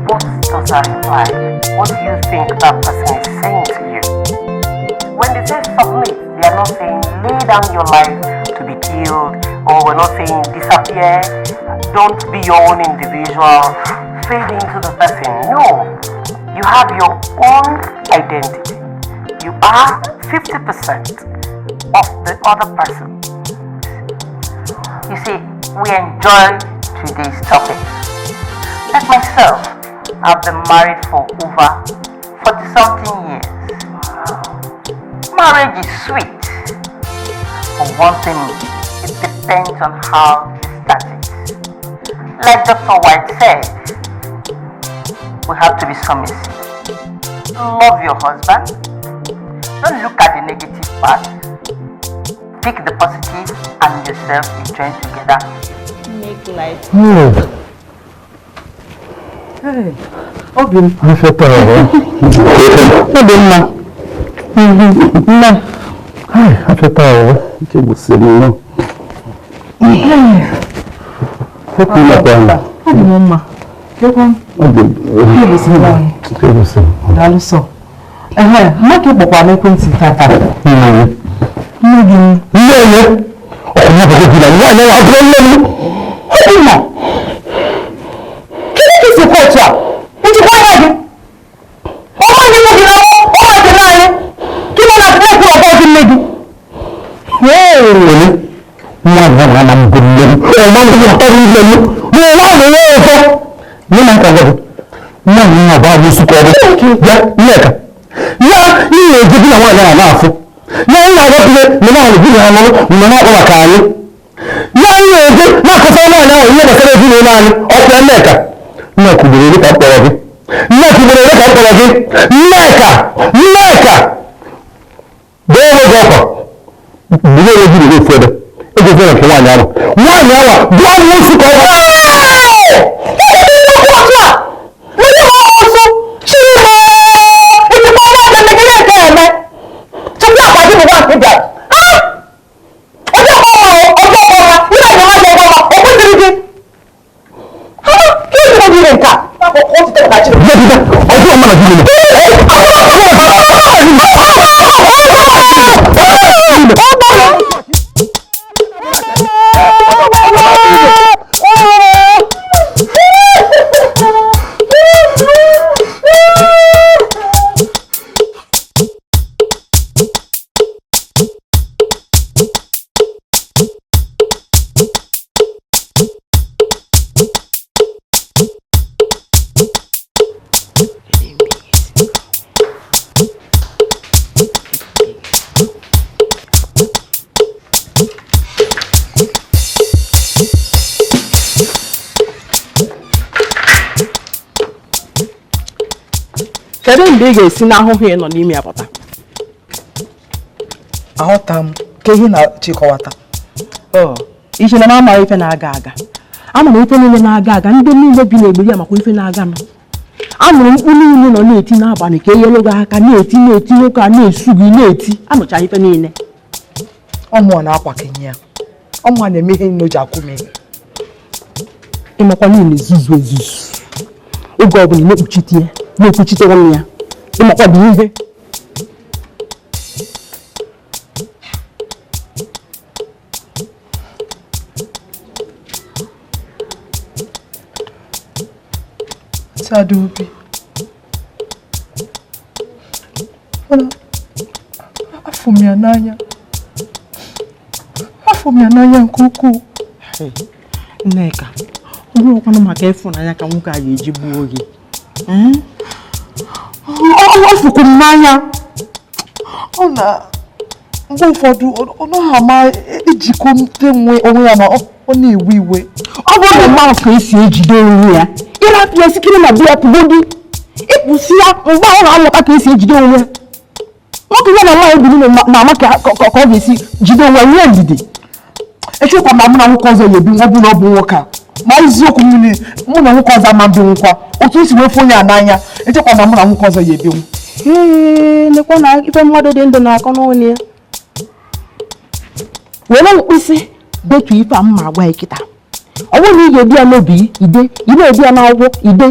What does that imply? What do you think that person is saying to you? When they say submit, they are not saying lay down your life to be killed, or we're not saying disappear, don't be your own individual, fade into the person. No, you have your own identity. You are 50% of the other person. You see, we enjoy today's topic. Like myself, I've been married for over 40 something years. Marriage is sweet. For one thing, it depends on how you start it. Like Dr. White said, we have to be submissive. Love your husband. Don't look at the negative part. Pick the positive and yourself, you join together. Make life. Hey, obi m. Afịata ahụ. Ọ dị mma. Nne. Afịata ahụ. Ike gwụsịrị nnọọ. Hepụ ịnakwa ahụ. Ọ dị m mma. Kekwa m. Ọ dị. Ike gwụsịrị anyị. Ike gwụsịrị. Daalụ sọ. Ehe, mma ka ị kpọkwa n'ekwentị tata. Nne ya. Nne gị. Nne ya. Ọkụ ya bụ gị na nwaanyị ahụ abụrụ nne m. Obinna! Kedu ka isi kwu otu a? Njikwa anya gị? Ọnwa ndị nne gị na ọnwa dị naanị. Ka ị nọ na na-ekwu ọkọ gị nne gị. Onye? Nwaanyị ahụ ana m bụ nne m. Ọ ma m bụ nne m. Ma ọ ma nwe ụtọ. Nne m ka gwa gị. Nwaanyị ahụ bụ abụ ka ọ bụ. Bịa, Nneka. Ya ị na-eje gị na nwaanyị ahụ na-afụ. Ya ị na-agwapụghị na naanị gị na ha nọrọ mgbe na-akpọ maka anyị. Ya ị na-eje na-akọsara nwaanyị ahụ ihe gbasara ezinụlọ anyị. Ọkwa Nneka. Nneka, ugboro ole ka m kpọrọ gị? Nneka, ugboro ole ka m kpọrọ gị? Nneka! Nneka! Dee onwe gị ọkwa. Buru onwe gị n'ofu ebe. Ejezila nke nwaanyị ahụ. Nwaanyị ahụ bụ amụsụ ka ọ bụ. Ọjọ́ ọmọ Nàìjíríà. Kedu mgbe ị ga-esi n'ahụhụ ị nọ n'ime ya pụta? Aghọta m ka ihe na-achịkọwata. Iche na m amaghị ife na-aga aga. Ama m ife niile na-aga aga, ndị niile bi n'egberi amakwa ife na-aga nọ. Anụrụ mkpu niile nọ na-eti n'abalị ka enyelu gị aka na-eti na-eti nwoke a na-esu gị na-eti anụcha ife niile. Ọmụọ na-akwakenye ya. Ọmụọ na-eme ihe niile o ji akwụ m ihe. Ịmakwa niile ezuzu ezuzu. Oge ọbụla ị na-ekpuchite ya, na-ekpuchite ọnụ ya. Ịmakwa bụ ihe. Adaobi. Mana afụ m ya n'anya. Afụ m ya n'anya nke ukwuu. Nneka, ọ bụrụkwanụ maka ịfụnanya ka nwoke a ga-eji gbuo gị. Ọ fụkwuru m n'anya. Ọ na mgbe ụfọdụ ọ naghị ama ejikọ onwe ya ma ọ na-ewe iwe. Ọ bụrụ na mmadụ ka esi ejide onwe ya, ịrapụ ya sikiri na di ya pụgodi, ịpụsị ya mgbe ahụ na-amụta ka esi ejide onwe ya. Nwoke ya na nwaanyị bi n'ụlọ na-ama ka ọ ga-esi jide onwe ya nwee ndidi. Echekwa ma mụ na nwoke ọzọ ya ebi ọ bụ na ọ bụ nwoke a. Ma eziokwu mmiri mụ na nwoke ọzọ ama mbinwukwa. Otu isi wee fụ onye a n'anya, echekwa ma mụ na nwoke ọzọ ya ebinwu. Ee, lekwa na ife mmadụ dị ndụ na-akọ n'ọnụ ya. Were mkpịsị detu ife a mma agwa ya kịta. Ọ bụrụ na ị ga-ebi ya n'obi ide, ị na-ebi ya n'akwụkwọ ide.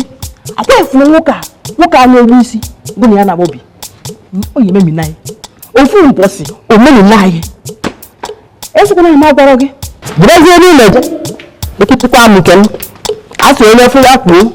Akwa efuru nwoke a, nwoke a na-egbu isi bụ na ya na obi o yi ememina anyị ofu mbọsị omemina anyị esokwana na m agwara gị Bụrụzie n'ụlọ gị ekịtịkwa m nke m a sị onye fụ ya kwuo.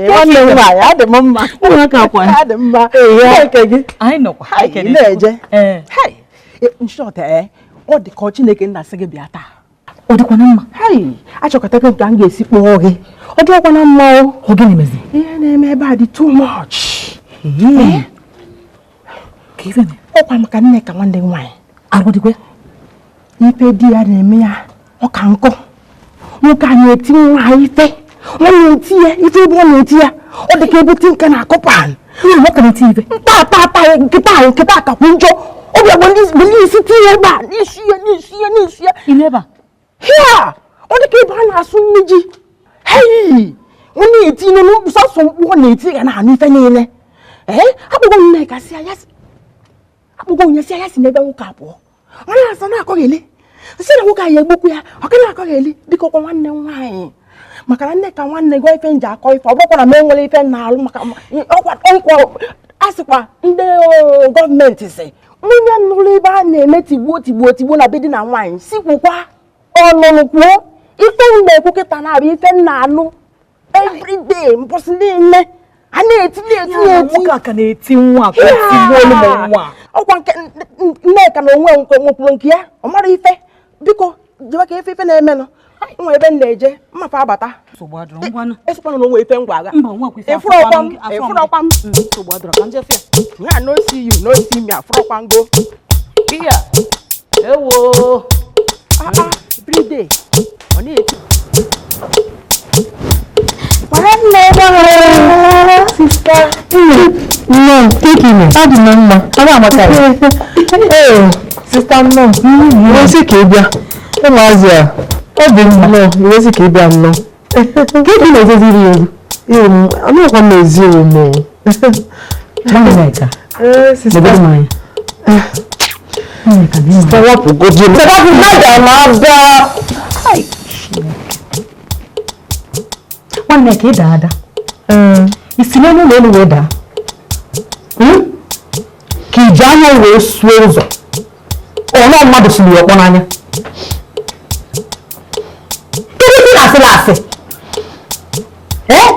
Nwanne m nwaanyị, adị m mma. Adị m mma. Nke gị? Anyị nọkwa. Ị na-eje? In short, ọ dị ka Chineke nna sị gị bịa taa. Ọ dịkwana mma. Achọkọtago nke m ga-esi kpọọ gị. Ọ dịkwana mma o. Ọ gịnị mezi? Ihe na-eme ebe a dị too much. Ọkwa maka Nneka nwanne m nwaanyị. Arụ dịkwa? Ife di ya na-eme ya, ọ ka nkụ. Nwoke a na-eti nwa ife. Ọ na-eti ya ife ebe ọ na-eti ya ọ dị ka ebe tinka na-akụ pan. Nwoke na-eti ife taa nkịta nkịta kakwu njọ. Ọ bịa gbali isi tinye ebe a n'isi ya n'isi ya n'isi ya ime ebe a hịa ọ dị ka ebe a na-asụ nne ji. Hei, ọ na-eti n'ụsọsọ mkpu ọ na-eti ga na-anụ ife niile. Ee, akpụgo Nneka si ya akpụgo onye si ya si n'ebe nwoke abụọ ọ na-asa na-akọgheli si na nwoke anyị egbukwu ya ọ ka na-akọgheli. Biko kwa nwanne m nwaanyị, maka na Nneka nwanne gị ife nji akọ ife ọ bụkwa na m enwere ife na-alụ maka ọkwa a sịkwa ndị gọọmenti si nwunye nụrụ ebe a na-eme tigbuo tigbuo tigbuo na be di na nwaanyị si kwukwa ọnụnụ kwuo ife m na-ekwu kịta na-abịa ife m na-anụ everyday mbọsị niile a na-eti na-eti na-eti. Nwoke a ka na-eti nwa ka tigbuo nwa. Ọkwa nke Nneka na onwe nwekwuru nke ya ọ mara ife. Biko jebe ka ife ife na-emenụ nwa ebe m na-eje mmafe abata esokwana na onwe ife ngwa agha efurọkwa m ya no see you no see me afurọkwa ngo ewo everyday ọ na-eti. Sister, no, take me. Adị m mma. Ọ amaka ya. Ee, sister nnọọ. Iwezi ka ị bịa. Ụmụazị a, ọ dị mma. Iwezi ka ị bịa nnọọ. Ka ị na-ezeziri ya egwu? Ee, anụkwa m ezi omume. Nneka. Ee, sister. Sister, wapụgodi m. Sister, wapụ mmadụ na-abịa. Nwanne ka ị daa ada. Isi n'elu ụlọ elu wee daa. Ka iji anya wee suo ụzọ. Ọnụ mmadụ siri ya ọkpọ n'anya. Kedu ife ị na-asịla asị? Ee?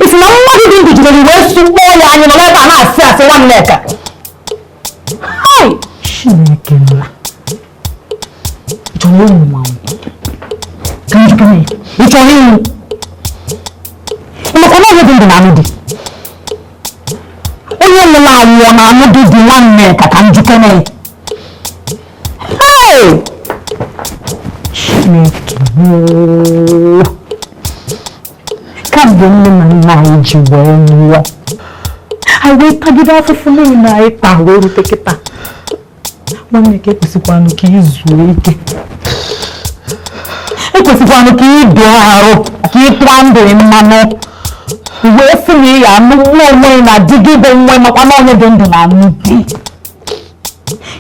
Isi na mmadụ dị ndụ jidere wee sụkpọọ ya anya nọ n'ebe a na-asị asị Nwanneka. Hai! Chineke nla. Ị chọrọ ịnwụ anwụ? Ka m jikere ya. Ị chọrọ ịnwụ? Maka na onye dị ndụ na-anụ di. Onye nwụrụ anwụ ọ na-anụ di dị Nwanneka ka m jikere ya. Hey! Chineke ooo. Kamgbe nne na nna anyị ji wee nwụọ, anyị wee tagide afụfụ niile anyị taa wee rute kịta. Nwanneka ekwesịkwanụ ka ị zuo ike. Ekwesịkwanụ ka ị dị arụ, ka ị tụọ ndụ gị mmanụ. Wee sị na ị ga-anụ nwa onwe na di gị bụ nwa makwa na onye dị ndụ na-anụ di.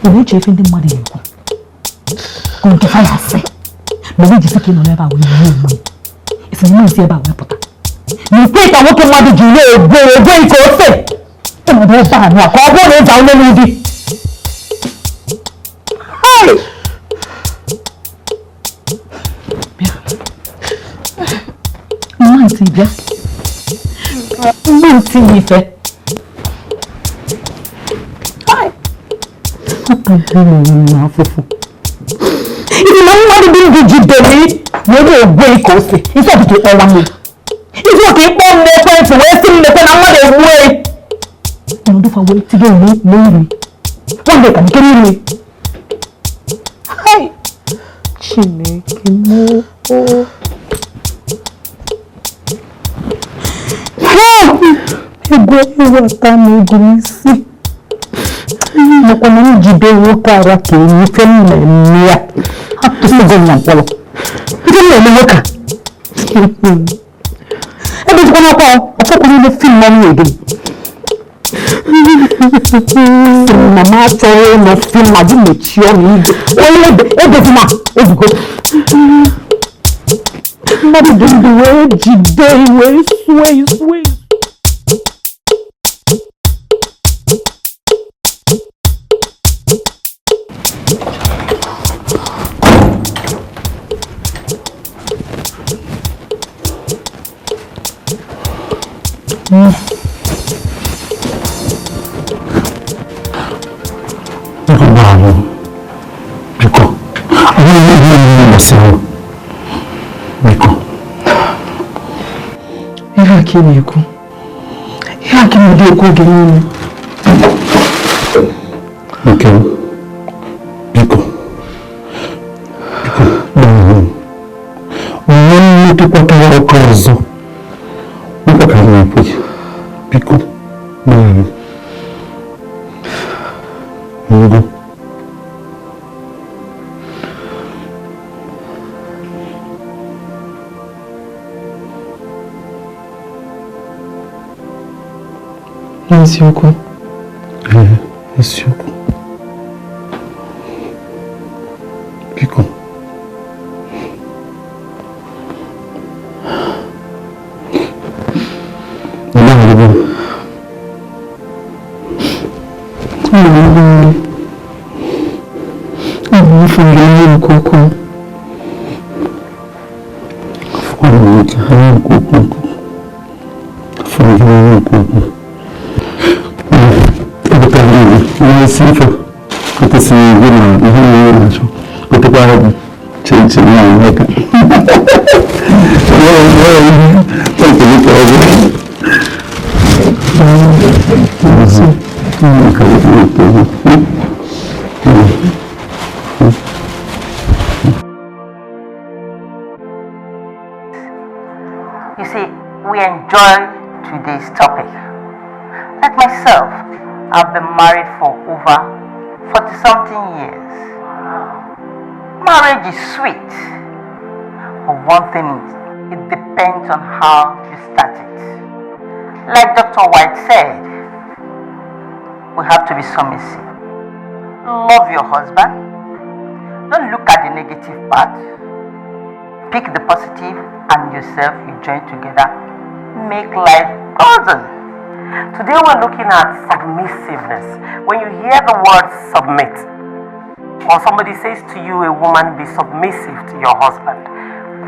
Ị na-eche ife ndị mmadụ na-ekwu ka nke ha ya asị ma ị jisi ka ị nọ n'ebe a wee gbuo onwe isi na isi ebe a wee pụta na ikwe ka nwoke mmadụ ji na-egwe egwe ike ose ịnọdụ ebe a nụa ka ọ bụrụ na ịza onye n'ụdị. Mma ntị bịa. Mma ntị ife. Afụfụ. Ibi na mmadụ dị ndụ jidere wee na-egwe ike ose isi ọtụtụ ịkpọ nwanne isi ọka ịkpọ m n'ekwentị wee sị m mekwe na mmadụ egbue ọnọdụ fa wee tinye onwe n'iri nwanne ka nkiri iri. Hai! Chineke m o. Ego ịghọta m ego n'isi. Makwa na m jide nwoke ara ka enyi ife m na-eme ya. Atụsịgo m na mkpọrọ. Ife m na-eme nwoke a. Ebezikwa n'akwa ọchọkwara ile fim na ọnụ ege m. Sị m na m achọrọ ịnọ fim ma gị mechie ọnụ igwe. Onye ebezina ezugo. Mmadụ dị ndụ wee jide wee sue sue. Biko gbaghara m. Biko. Ahụghị m ihe niile gbasara m. Biko. Ihe a ka ị na-ekwu. Ihe a ka ị na-adị ekwu oge niile. Nke m. Biko. Biko gbaghara m. Onye mmetụkwatara ọkụ ọzọ. Nkwa ka m na-ekwe gị. Biko gbaghara m. Ngo. N'eziokwu. Ee, eziokwu. Biko. Gbaghara m. Nke ukwuu. Afụkwara m nwoke anya nke ukwuu. Afụrụ gị n'anya nke ukwuu. Egotere m gị ihe isi ife gotesiri gị na ihe niile na-achọ. Gotekwara gị chin chin na Emeka. You see, we enjoy today's topic. Like myself, I've been married for over 40-something years. Marriage is sweet, but one thing is, it depends on how you start it. Like Dr. White said, we have to be submissive. Love your husband. Don't look at the negative part. Pick the positive and yourself, you join together. Make life golden. Today we're looking at submissiveness. When you hear the word submit, or somebody says to you, a woman, be submissive to your husband,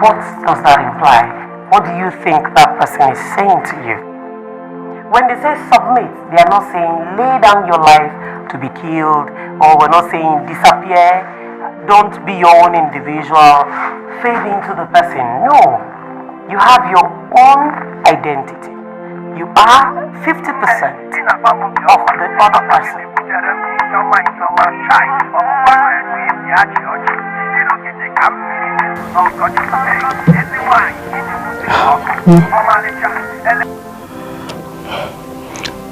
what does that imply? What do you think that person is saying to you? When they say submit, they are not saying lay down your life to be killed, or we're not saying disappear, don't be your own individual, fade into the person. No, you have your own identity. You are 50% of the other person.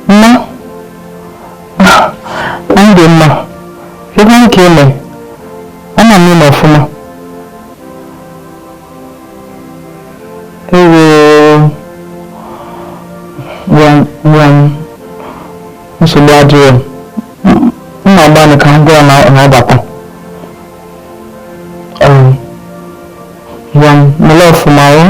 Mma, anyị dị mma. Ebe nke ime, ana m ime ọfụma. Ewe gwa m nsogbu adịghị. M na-agbalị ka m gwa ya na ọ bata. Gwa m mele ọfụma o.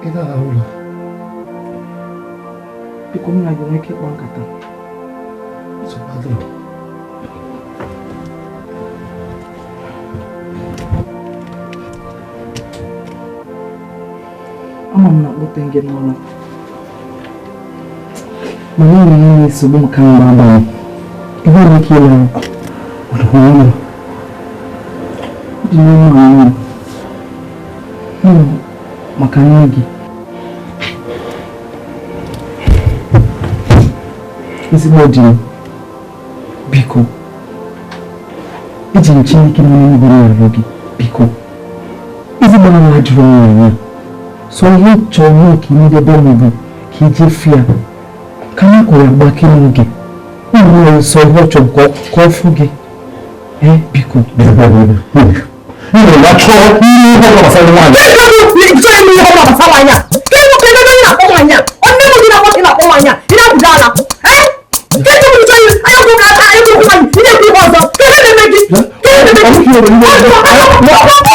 Ị na-arahụ ụra. Biko m na gị nwee ike ịkpa nkata. Nsogbu adịrọ. Ama m na akpọte gị n'ụra. Mana enwere ihe na-esogbu m kamgbe abalị. Ihe nwere ike ịlụ m. Ọ dị n'ime ahụ m. Maka nne gị. Ezigbo di m, biko, eji m Chineke nọ n'eluigwe na-arịọ gị, biko, ezigbo na m ajụrụ m ya. So ihe chọrọ m ka imedebe m bụ ka ije fụ ya, ka anyị kwere agbake n'oge. Ụmụ nwere sọ ihe ọ chọrọ ka ọ fụ gị. Ee, biko. Ị na-achọ ihe ọ bụla gbasara nwaanyị. Chọrọ ime ihe ọ bụla gbasara nwaanyị a. Ka ị nwoke ebe ị na-akpọ nwaanyị a. Onye mụ gị na-akpọ gị na-akpọ nwaanyị a. Ị na-apụta ala. Ee? Ka ị chọrọ ime anya bụ ka aka anyị bụ nwaanyị. Ị na-ekwu ihe ọzọ. Ka ihe na-eme gị. Ka ihe na-eme gị.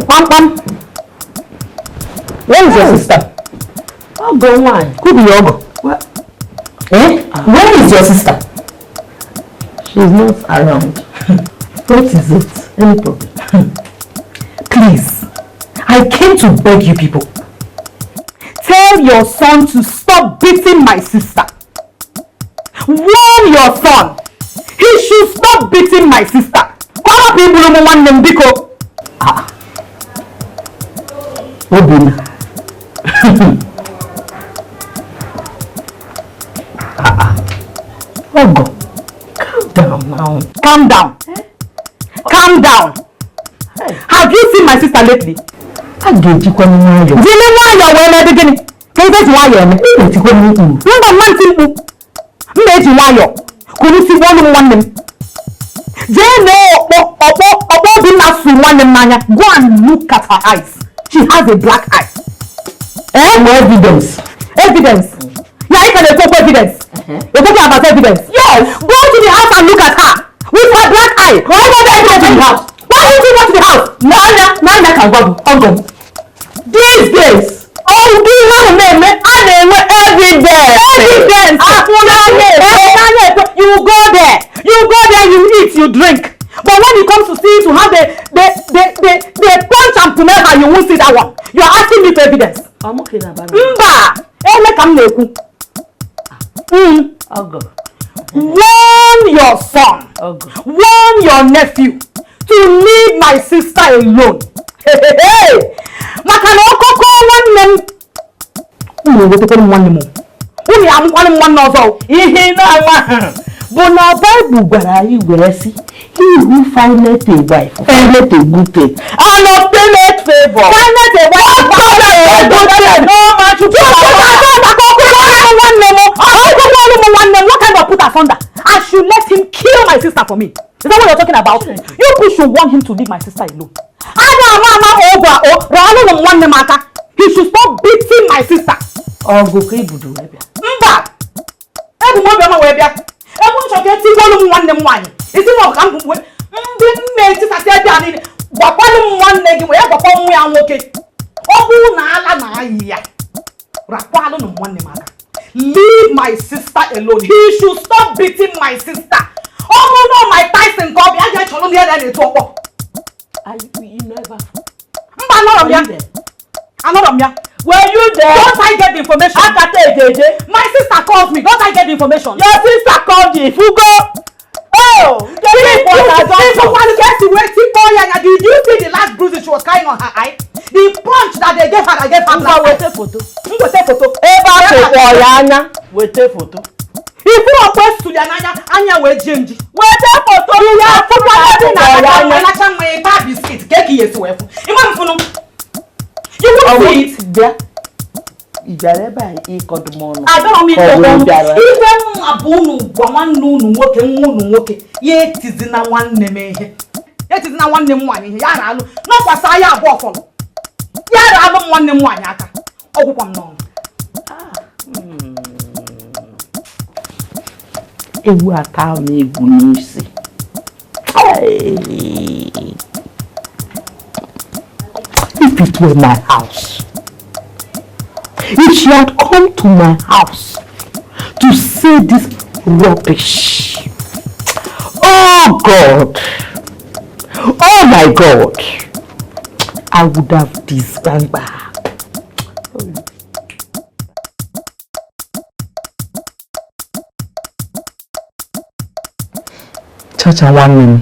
Pam pam. Where is your sister? Ọgọ nwaanyị. Who be your ọgọ? Eh? Where is your sister? She's not around. What is it? Any problem? Please, I came to beg you people. Tell your son to stop beating my sister. Warn your son. He should stop beating my sister. Ka ọ hapụ igburu m nwanne m, biko. Obinna. Ọgọ, calm down now. Calm down. Calm down. Have you seen my sister lately? A ga-ejikwa nwayọọ. Jiri nwayọọ wee mee gịnị? Ka ife ji nwayọọ eme? Ị ga-etikwa mkpu. Mba, mma ntị mkpu. M na-eji nwayọọ kuru sigbuo ọnụ m nwanne m. Jee mee ọkpọ ọkpọ ọkpọ Obinna su nwanne m n'anya. Go and look at her eyes. She has a black eye. Eh? No evidence. Evidence. Yeah, I can talk evidence. You're talking about evidence. Yes. Go to the house and look at her with her black eye. Why don't you go to the house? Why don't you go to the house? N'anya n'anya ka gwa gị, ọgọ m. These days, ọgwụ ihe ahụ na-eme a na-enwe evidence. Evidence. Akwụna Ebe. You go there. You go there. You eat. You drink. But when it comes to see to have the punch and pummel her, you won't see that one. You are asking me for evidence. Ọmụke na abara. Mba. Ele ka m na-ekwu. Ọgọ. Warn your son. Ọgọ. Warn your nephew to leave my sister alone. Maka na ọkọkọ nwanne m, unu ewetakwara m nwanne m o. Unu ya amụkwanụ m nwanne ọzọ o. Ihe ị na-ama bụ na Baịbụl gwara anyị were sị, he who findeth a wife findeth a good thing and obtaineth favor. Findeth a wife. Obtaineth a good thing. No man should put asunder. Nwanne m, ọkụkọ ọnụ m nwanne m, what kind of put asunder? I should let him kill my sister for me. Is that what you're talking about? You people should want him to leave my sister alone. Ada ama ama ogwa o, rọọnụ m nwanne m aka. He should stop beating my sister. Ọgụ ka ibudo wee bịa. Mba! Ebu m obiọma wee bịa. Ebu m chọrọ ka etigbuolu m nwanne m nwaanyị. Isi m ọ ka m bụ ndị nne etisasị ebe a niile. Gwakwanụ m nwanne gị wee gwakwa nwa ya nwoke. Ọ bụrụ na ala na-ayị ya, rakwalụnụ m nwanne m aka. Leave my sister alone. He should stop beating my sister. Ọ bụrụ na Mike Tyson ka ọ bịa, a ga-echọrọ m ya na-etu ọkpọ. You never. Mba, anọrọ m ya. Anọrọ m ya. Were you there? Don't I get the information? Akata ejeje. My sister calls me. Don't I get the information? Your sister called you. Fugo. Oh, Did you see the last bruises she was carrying on her eye? The punch that they gave her, that gave her Ngwa black eye. wete foto. M wete foto. Ebe a tụkwọ ya anya. Wete foto. Ifu ọkpọ esuli ya n'anya, anya wee jie nji. Wete foto. Ya fụkwa ebe na Tụkwọ ya anya anya. nacha mmanya taa biscuit ka eke ya esi wee fụ. Ịma m fụnụ. You won't see it. Bịa. Ị bịara ebe a ịkọdụ m ọnụ. Abịarọ m ikpe Ọ bụ ọnụ. bịara. Ife mma bụ unu gwa nwanne unu nwoke, nwa unu nwoke, ya etizina nwanne m ihe. Ya etizina nwanne m nwaanyị ihe, ya raalụ. Nọkwasa ya abụọ fọrọ. Ya raalụ m nwanne m nwaanyị aka. Ọgwụkwa m n'ọnụ. Ewu ata m egwu n'isi. If it were my house, if she had come to my house to say this rubbish, oh God, oh my God, I would have disbanded her. Chacha nwanne m,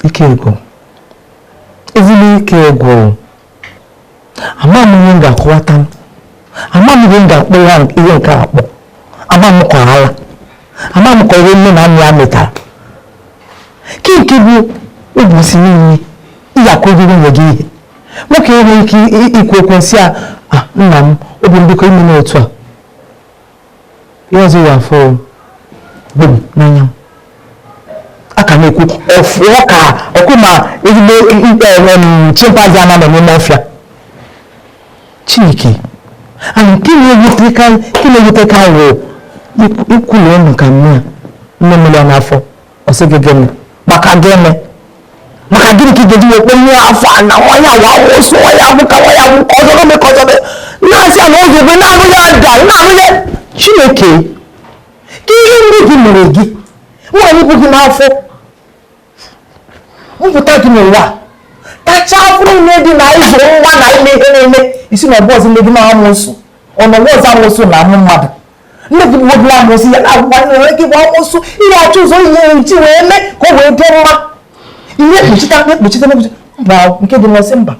ike gwụ, ezigbo ike gwụ. Ama m ihe m ga-akọwata m, ama m ihe m ga-akpọ ihe nke akpọ, ama m kwa ala, ama m kwa ihe nne na nna ya metara. Nke bụ ụbọchị niile ị ga-akụziri nwunye gị ihe. Nwoke enweghị ike ikwu okwu nsị a, nna m, obi m biko ime n'otu a. Ihe ọzọ ya afọ gbom n'anya m. A ka na-ekwu ọfụọ ka ọkụ ma ezigbo chimpanzee ama nọ n'ime ọfịa. Chineke, anyị nke na-ewutekarị ikwulu ụnụ ka nne nne m ya n'afọ, ọ sị gị gịnị? Maka gịnị? Maka gịnị ka ị ga-eji wee kpọọ nwa afọ a na nwa ya wa awụsụ nwa ya bụ ka nwa ya bụ ka ọzọ mee ka ọzọ mee na-asị ya na ụzọ ebe na-anụ ya da na-anụ ya. Chineke, ka ihe ndị gị mere gị nwaanyị bụ gị n'afọ mpụta gị n'ụwa kacha afọ niile dị na ịzụ nwa na ime ihe na-eme isi na ọgbọ ọzọ nne gị na-amụsụ ọnọgbọ ọzọ amụsụ na amụ mmadụ nne gị bụ amụsụ ya na-agwa nne gị bụ amụsụ ihe achọ ụzọ ihe nchi wee mee ka o wee dị mma ihe ekpuchita ekpuchita ekpuchita mba nke dị n'ọsị mba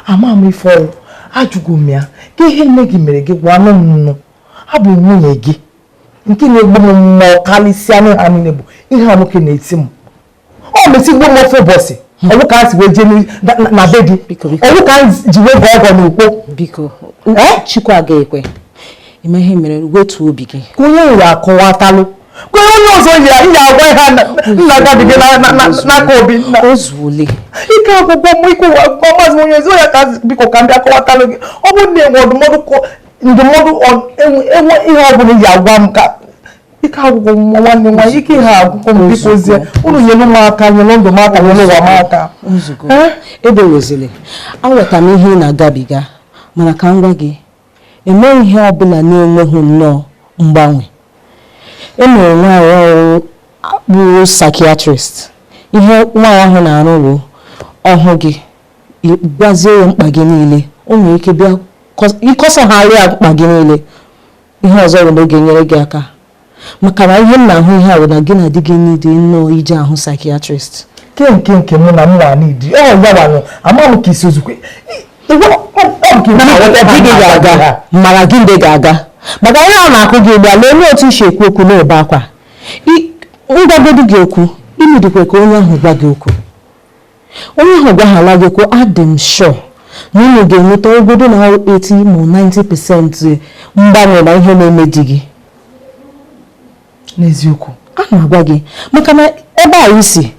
ama m ife ọrụ ajụgo m ya ka ihe nne gị mere gị gwa anụ m nnụ abụ nwunye gị nke na-egbu m mmụọ karịsịa ha niile bụ ihe a nwoke na-eti m ọ metigbo m ofe ụbọchị ọwụ ka a si wee jee na be gị ọwụ ka ji wee gọọ ọgọ n'ukpo. Biko Chukwu aga ekwe ime ihe mere wetuo obi gị ka onye nwere akọwatalụ ka onye ọzọ yi ya agwa ha nna gabiga n'aka obi nna o zuole ike akwụkwọ m ike ụwa maazị onye ozi ya ka biko ka ndị akọwatalụ gị ọ bụrụ na enwe ndụmọdụ enwe ihe ọ bụla iji agwa m ka ike akwụkwọ m nwanne m nwaanyị ike ihe akwụkwọ m biko zie unu nyere m aka nyere ndụ m aka nyere ụwa m aka. Nzukọ ebewezili aghọtara m ihe ị na-agabiga mana ka m gwa gị emeghị ihe ọbụla na-enweghị nnọọ mgbanwe. E mere nwaanyị ọrụ bụ psychiatrist ihe nwaanyị ahụ na-arụ bụ ọhụ gị gwazie ya mkpa gị niile o nwere ike bịa ịkọsagharị ya mkpa gị niile ihe ọzọ bụ na ọ ga-enyere gị aka maka na ihe m na-ahụ ihe a bụ na gị na di gị niile nnọọ ije ahụ psychiatrist. Nke nke mụ na m nwa n'idi ọ ya wanụ ama m ka isi ozugbo di gị ga-aga mara gị ndị ga-aga maka onye ahụ na-akụ gị ugbu a lee onye otu isi ekwu okwu na-ebe akwa ngwagodu gị okwu imedikwe ka onye ahụ gwa gị okwu onye ahụ gwaghala gị okwu adị m sure na unu ga-enweta ogodo na 80 ma 90% mgbanwe na ihe na-eme di gị n'eziokwu a na-agwa gị maka na ebe a isi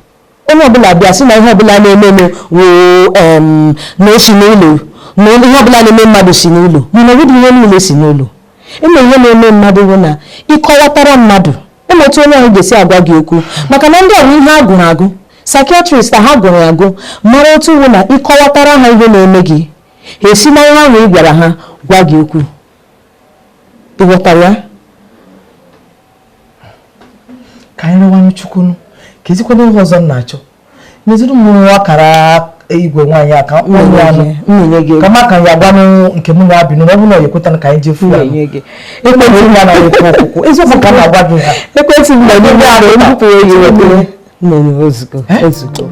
onye ọbụla bịa sị na ihe ọbụla na-eme woo na o si n'ụlọ na ihe ọbụla na-eme mmadụ si n'ụlọ mana ọ bụghị ihe niile si n'ụlọ eme ihe na-eme mmadụ bụ na ịkọwatara mmadụ ụmụ otu onye ahụ ga-esi agwa gị okwu maka na ndị ọrụ ihe a gụrụ agụ psychiatrist ha gụrụ agụ mara otu wụ na ịkọwatara ha ihe na-eme gị ha esi na ihe ahụ ị gwara ha gwa gị okwu ị ghọtara ya ka anyị rịwanụ Chukwunu ka ezikwana ihe ọzọ m na-achọ nyeziri m nwa akara igwe nwaanyị a ka m ka maka ya gwanụ nke m na-abị n'ụlọ ọ bụrụ na ọ ekwetana ka anyị jefu ya ekwentị m anaghị ekwu okwukwu eziokwu ka m na-agwa gị ha ekwentị m nọ n'ime arụ mbupụ ya wetara nne ozugbo ozugbo.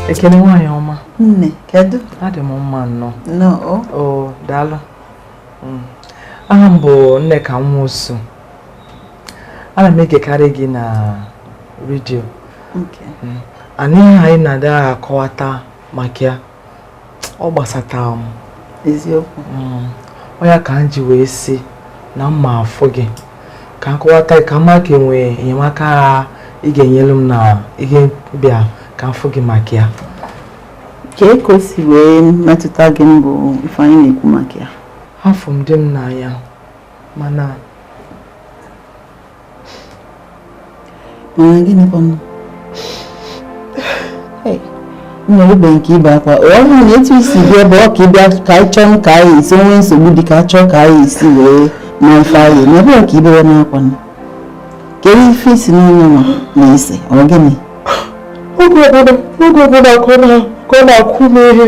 Ekele nwaanyị ọma. Nne, kedu? Adị m mma nnọọ. Nnọọ. O, daalụ. Aha m bụ Nneka Nwosu. Ana m egekarị gị na redio. Ana ihe anyị na-ada akọwata maka ya ọ gbasatara m. Eziokwu. Ọ ya ka m ji wee sị na mma afọ gị ka m kọwata ka mma ka enwee enyemaka ị ga-enyere m na ihe bịa Ka m fụ gị maka ya. Kee ka o si wee metụta gị mbụ ife anyị na-ekwu maka ya? Afọ m dị m n'anya mana gịnị kwanụ? Nnerubeghị nke ibe akwa. Ọ bụrụ na etu isi bịa ebe ọ ka ịbịa ka anyị chọọ ka anyị esi nwee nsogbu dị ka achọọ ka anyị esi wee ma ife anyị ma ọ bụrụ ka ibewe n'akwa nụ. Kedu ife isi n'onye nwa na-ese ọ gịnị? Oge ọbụla ka ọ na-akụ m ihe.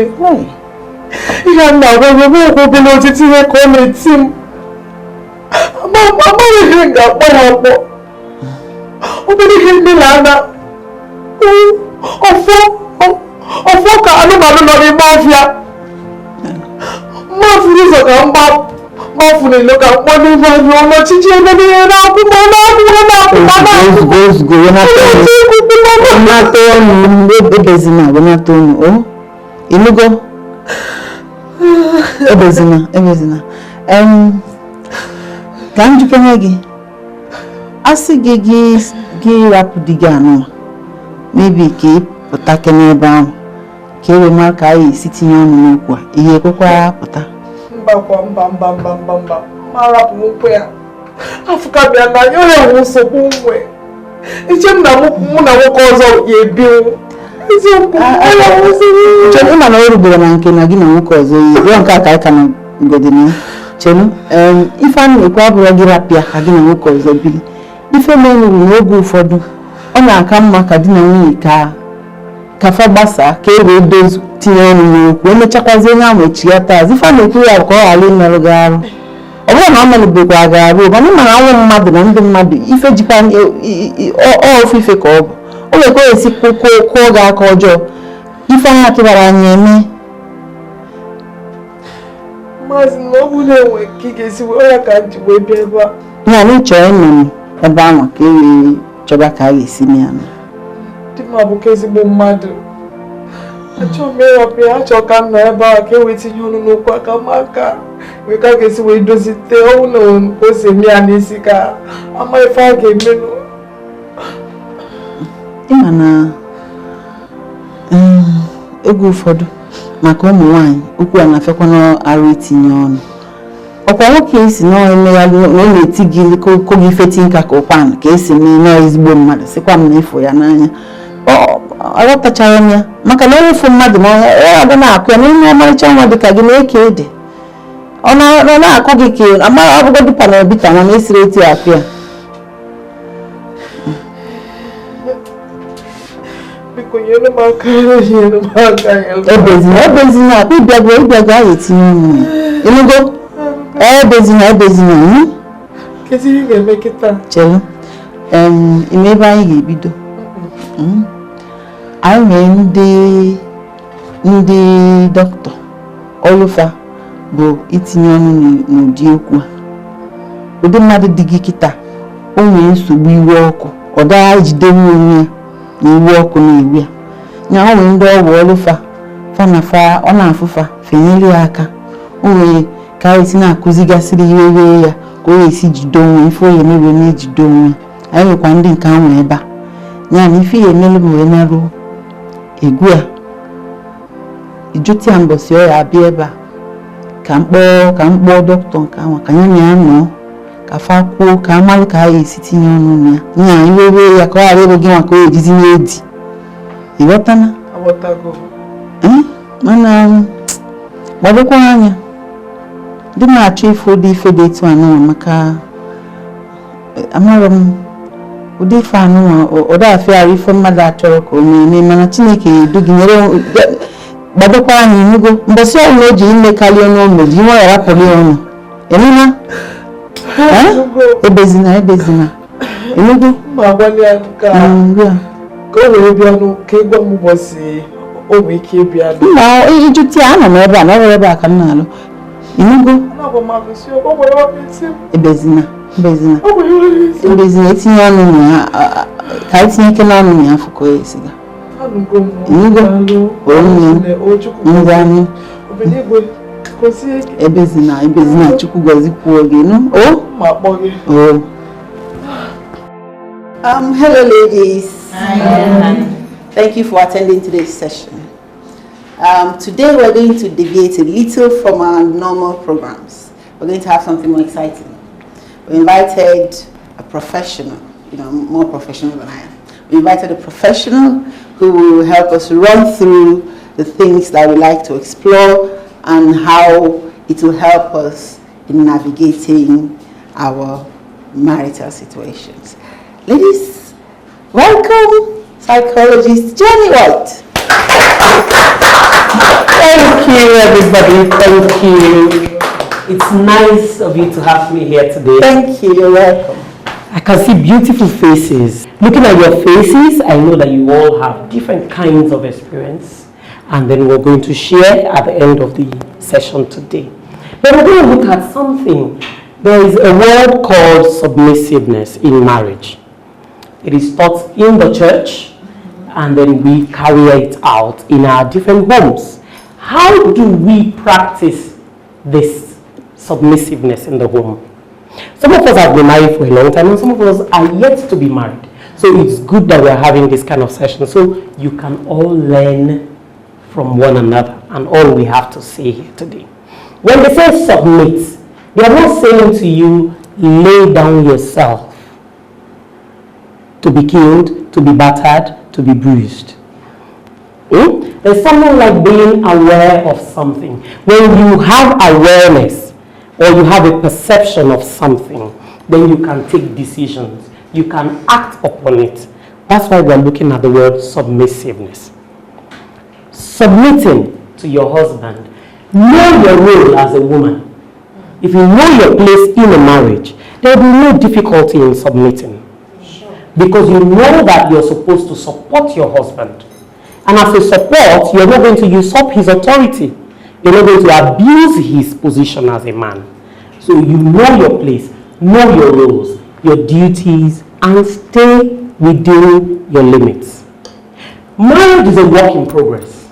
Ihe a na-agwa gị bụ obere otiti ihe ka ọ na-eti m. Amaghị ihe m ga-akpọ ya akpọ. Obere ihe mmiri ana ọfọ ka anụmanụ nọ n'ime ọfịa. Mmafuru ụzọ ka mgbafu n'ilo ka mkpọ n'ime ọfịa ọnọchichi ebe niile na-akwụ ma na-akwụ ma na-akwụ ma na-akwụ. Ozugbo wenata ọnụ ebezina wenata ọnụ o ịnụgo ebezina ebezina ka m jikere gị asị gị gị rapụ di gị anụ mebi ka ị pụta n'ebe ahụ ka e wee mara ka anyị esi tinye ọnụ n'okwu a ihe ekwekwa pụta. Mba kwa mba mba mba mba mba ma rapụ nkwụ ya afụka bịa na anya onye nwe nsogbu nwe iche m na mụ na nwoke ọzọ ya ebinwu eziokwu. Chenu ịma na o rubere na nke na gị na nwoke ọzọ yi rụọ nke a ka anyị ka na godina ya. Chenu ife a na-ekwu abụrụ gị rapịa ka gị na nwoke ọzọ biri. Ife mere n'oge ụfọdụ ọ na-aka mma ka di na nwunye ka fa gbasaa ka e wee dozu tinye ọnụ n'okwu emechakwazi onye ahụ echi ya taa ife a na-ekwu ya ka ọ ghara imerụ gị arụ. Ọ bụrụ na ọ malibekwa gị arụ mana ịma na anwụ mmadụ na ndị mmadụ ife jikwa ofu ife ka ọ bụ o nwekwa esi kụọ gị aka ọjọọ ife anya tụbara anya eme. Maazị na ọ bụ na-enwe ka ị ga-esi wee ya ka m ji wee bịa ebe a. Ya na ịchọọ ịnọ m ebe ahụ ka e wee chọba ka a ga-esi mee ya. Di m abụkwa ezigbo mmadụ. Achọrọ m ịrapụ ya, achọrọ ka m nọ ebe a ka e wee tinye ọnụ n'okwu aka m aka wee ka a ga-esi wee dozite ọnwụ na o si eme ya n'isi ka ama ife a ga-emenụ. Ịma na oge ụfọdụ maka ụmụ nwaanyị okwu a na-afịakwa n'arụ itinye ọnụ. Ọkwa nwoke esi na ọ na-eti gị kụ gị ifeti nka ka ụkwanụ ka esi mee nọọ ezigbo mmadụ sịkwa m na ịfụ ya n'anya. Aghọtachara m ya maka na onye fụ mmadụ ma ọ ga na-akụ ya n'ime ọmarịcha nwa dị ka gị na-eke ede ọ na-akụ gị ka amara ọbụgodị panel bita mana esiri etu akụ ya. Ebezina ebezina akpa ịbịago ịbịago a ga-etinye ọnụ ya ịnụgo ebezina ebezina. Chere ime ebe anyị ga-ebido. Anyị nwere ndị dọkịta ọlụfa bụ itinye ọnụ n'ụdị okwu a. Ụdị mmadụ dị gị kịta o nwere nsogbu iwe ọkụ ọ gaghị ejidenwu onwe ya na iwe ọkụ na-ewe ya. Ya o nwere ndị ọgwụ ọlụfa fa na fa ọ na-afụfa fenyere ya aka o nwere ka anyị na-akụzigasịrị iwe wee ya ka o esi jide onwe ife oyi emewe na-ejide onwe. Anyị nwekwa ndị nke ahụ ebe a ya na ife ya emelu m wee naruo egwu a ijụta ya mbọsị ọ ya abịa ebe a ka m kpọọ dọkịta nke ahụ ka ya na ya nọọ ka fa kwuo ka amalụ ka a ga-esi tinye ọnụ na ya nya iwe wee ya ka ọ ghara ịbụ gị maka o ejizi na-edi ịghọtana. Mana gbadokwa anya ndị na-achọ ife ụdị ife dị etu anụnwa maka amara m ụdị ife anụnwa ọ dafịara ife mmadụ achọrọ ka o mee mana Chineke edu gị nyere gbadokwa anya ịnụgo mbọsị ọbụla o ji imekarị ọnụ o meji nwa ya rapụrụ ya ọnụ ịnụna ebezina ebezina ịnụgo ka o wee bịa ka ịgwa m ụbọchị o nwee ike ịbịa. Mba ịjụta ya anọ m ebe a na ọrụ ebe a ka m na-alụ ịnụgo ebezina ebezina ebezina etinye ọnụ na ya ka etinye ike n'ọnụ na ya afọ ka o esiga. Ịnụgo onye ngwanụ ebezina ebezina Chukwu gọzikwuo gị nụ o o. Hello ladies. Hi. Thank you for attending today's session. Today we're going to deviate a little from our normal programs. We're going to have something more exciting. We invited a professional, you know, more professional than I am. We invited a professional who will help us run through the things that we like to explore and how it will help us in navigating our marital situations. Ladies, welcome psychologist Jenny White. Thank you, everybody. Thank you. It's nice of you to have me here today. Thank you. You're welcome. I can see beautiful faces. Looking at your faces, I know that you all have different kinds of experience, and then we're going to share at the end of the session today. But we're going to look at something. There is a word called submissiveness in marriage. It is taught in the church, and then we carry it out in our different homes. How do we practice this submissiveness in the home? Some of us have been married for a long time, and some of us are yet to be married. So it's good that we're having this kind of session, so you can all learn from one another and all we have to say here today. When they say submit, they are not saying to you, lay down yourself to be killed, to be battered, to be bruised. There's something like being aware of something. When you have awareness or you have a perception of something, then you can take decisions. You can act upon it. That's why we're looking at the word submissiveness. Submitting to your husband. Know your role as a woman. If you know your place in a marriage, there will be no difficulty in submitting. Because you know that you're supposed to support your husband. And as a support, you're not going to usurp his authority. You're not going to abuse his position as a man. So you know your place, know your roles, your duties, and stay within your limits. Marriage is a work in progress.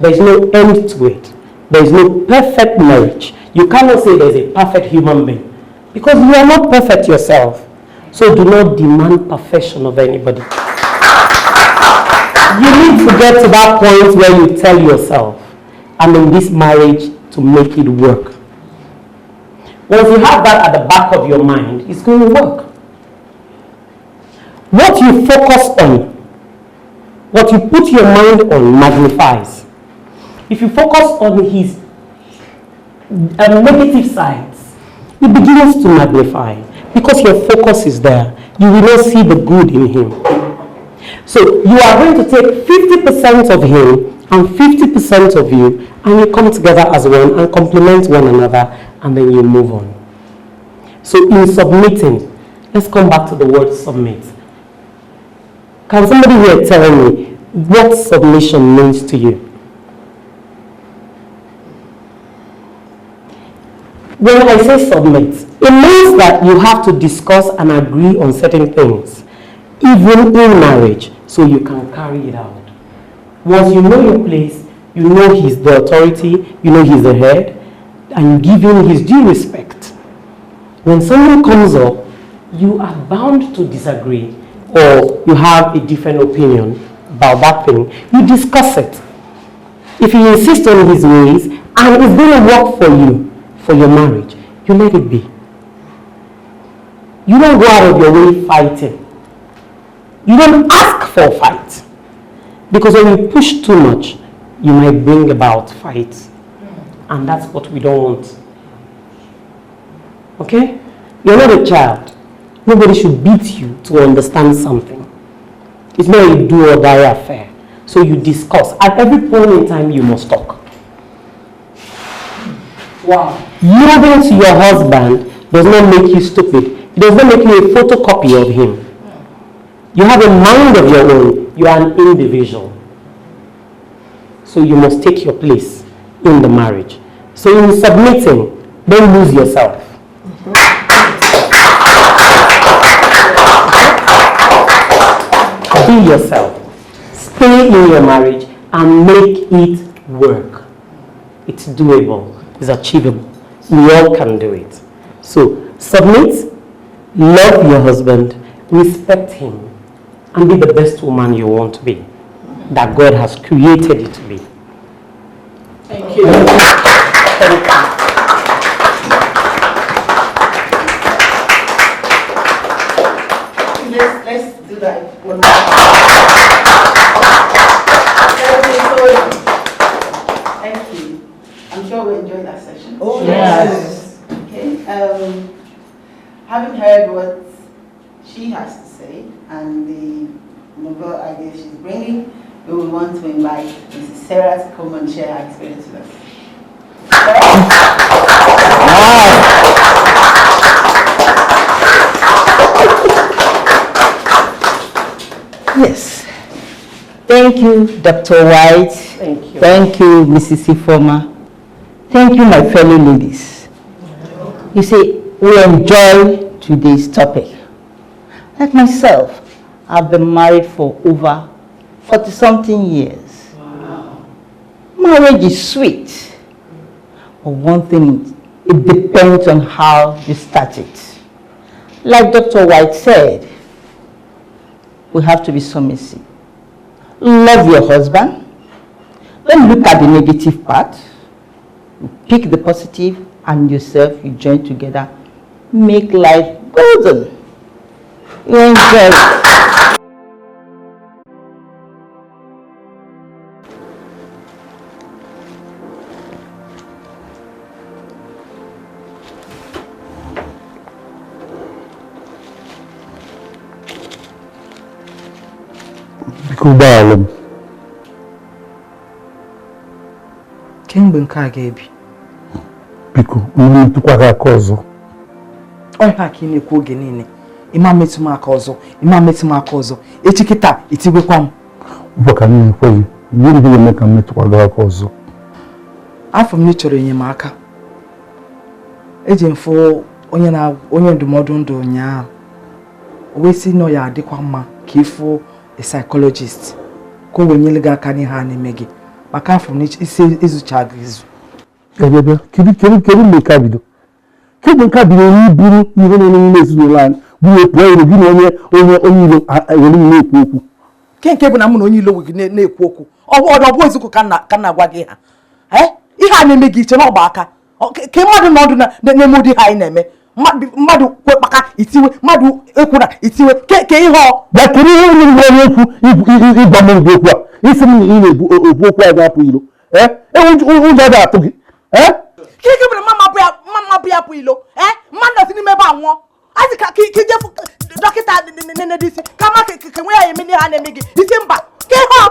There is no end to it. There is no perfect marriage. You cannot say there is a perfect human being, because you are not perfect yourself. So do not demand perfection of anybody. You need to get to that point where you tell yourself, I'm in this marriage to make it work. Once you have that at the back of your mind, it's going to work. What you focus on, what you put your mind on, magnifies. If you focus on his negative sides, it begins to magnify. Because your focus is there, you will not see the good in him. So you are going to take 50% of him and 50% of you, and you come together as one and complement one another, and then you move on. So in submitting, let's come back to the word submit. Can somebody here tell me what submission means to you? When I say submit, it means that you have to discuss and agree on certain things, even in marriage, so you can carry it out. Once you know your place, you know he's the authority, you know he's the head, and you give him his due respect. When someone comes up, you are bound to disagree, or you have a different opinion about that thing. You discuss it. If he insists on his ways, and it's going to work for you, for your marriage, you let it be. You don't go out of your way fighting. You don't ask for a fight. Because when you push too much, you might bring about fights. And that's what we don't want. Okay? You're not a child. Nobody should beat you to understand something. It's not a do or die affair. So you discuss. At every point in time, you must talk. Wow. Yielding to your husband does not make you stupid. It does not make you a photocopy of him. You have a mind of your own. You are an individual. So you must take your place in the marriage. So in submitting, don't lose yourself. Be yourself. Stay in your marriage and make it work. It's doable. It's achievable. We all can do it. So submit, love your husband, respect him, And be the best woman you want to be, that God has created you to be. Thank you. Thank you. Let's do that one more time. Thank you. I'm sure we enjoyed that session. Oh, yes. Okay. Having heard what she has to say and the novel idea she's bringing, we will want to invite Mrs. Sarah to come and share her experience with us. Yes. Thank you, Dr. White. Thank you. Thank you, Mrs. Ifeoma. Thank you, my fellow ladies. You see, we enjoy today's topic. Like myself, I've been married for over 40-something years. Wow. Marriage is sweet. But one thing, it depends on how you start it. Like Dr. White said, we have to be submissive. Love your husband. Don't look at the negative part. You pick the positive and yourself, you join together. Make life golden. You enjoy it. Biko Kemgbe nke a ga-ebi. Biko, mmetụkwa gị aka ọzọ. Ọ ihe a ka ị na-ekwu oge niile. Ịma mmetụ m aka ọzọ, ịma mmetụ m aka ọzọ. Echi kịta itigwekwa m. Ugbu a ka m na-ekwe gị, ihe ndị ga-eme ka m metụkwa gị aka ọzọ. Afọ m na ị chọrọ enyemaka. Eji m fụ onye ndụmọdụ ndụ ụnyaahụ. O wee sị na ya adịkwa mma ka ịfụ a psychologist ka o wee nyere gị aka n'ihe a na-eme gị maka afọ m isi ịzụcha gị izu. Kedu mgbe nke a bido? Kemgbe nke a bido onye buru ihe na-eme n'ime ezinụlọ anyị buru pụọ iro gị na onye onye ilo were na-ekwu okwu. Nke bụ na mụ na onye ilo na-ekwu okwu ọ bụ eziokwu ka m na-agwa gị ha. Ihe a na-eme gị iche na ọgba aka ke mmadụ na ọdụ na-eme ụdị ha anyị na-eme mmadụ kwekpaka itiwe mmadụ ekwura itiwe ke ihe ọ bịa kedu ihe onye gwara ekwu ịgwa m ụdị okwu a isi m na ị na-ebu okwu a ga-apụ ilo ụjọ dị atụ gị ka ike bụrụ mama bụ ya pụ ilo mmadụ si n'ime ebe a nwụọ azị ka ije dọkịta nene isi kama ka nwe ya eme ihe ha na-eme gị isi mba ka ihe ọ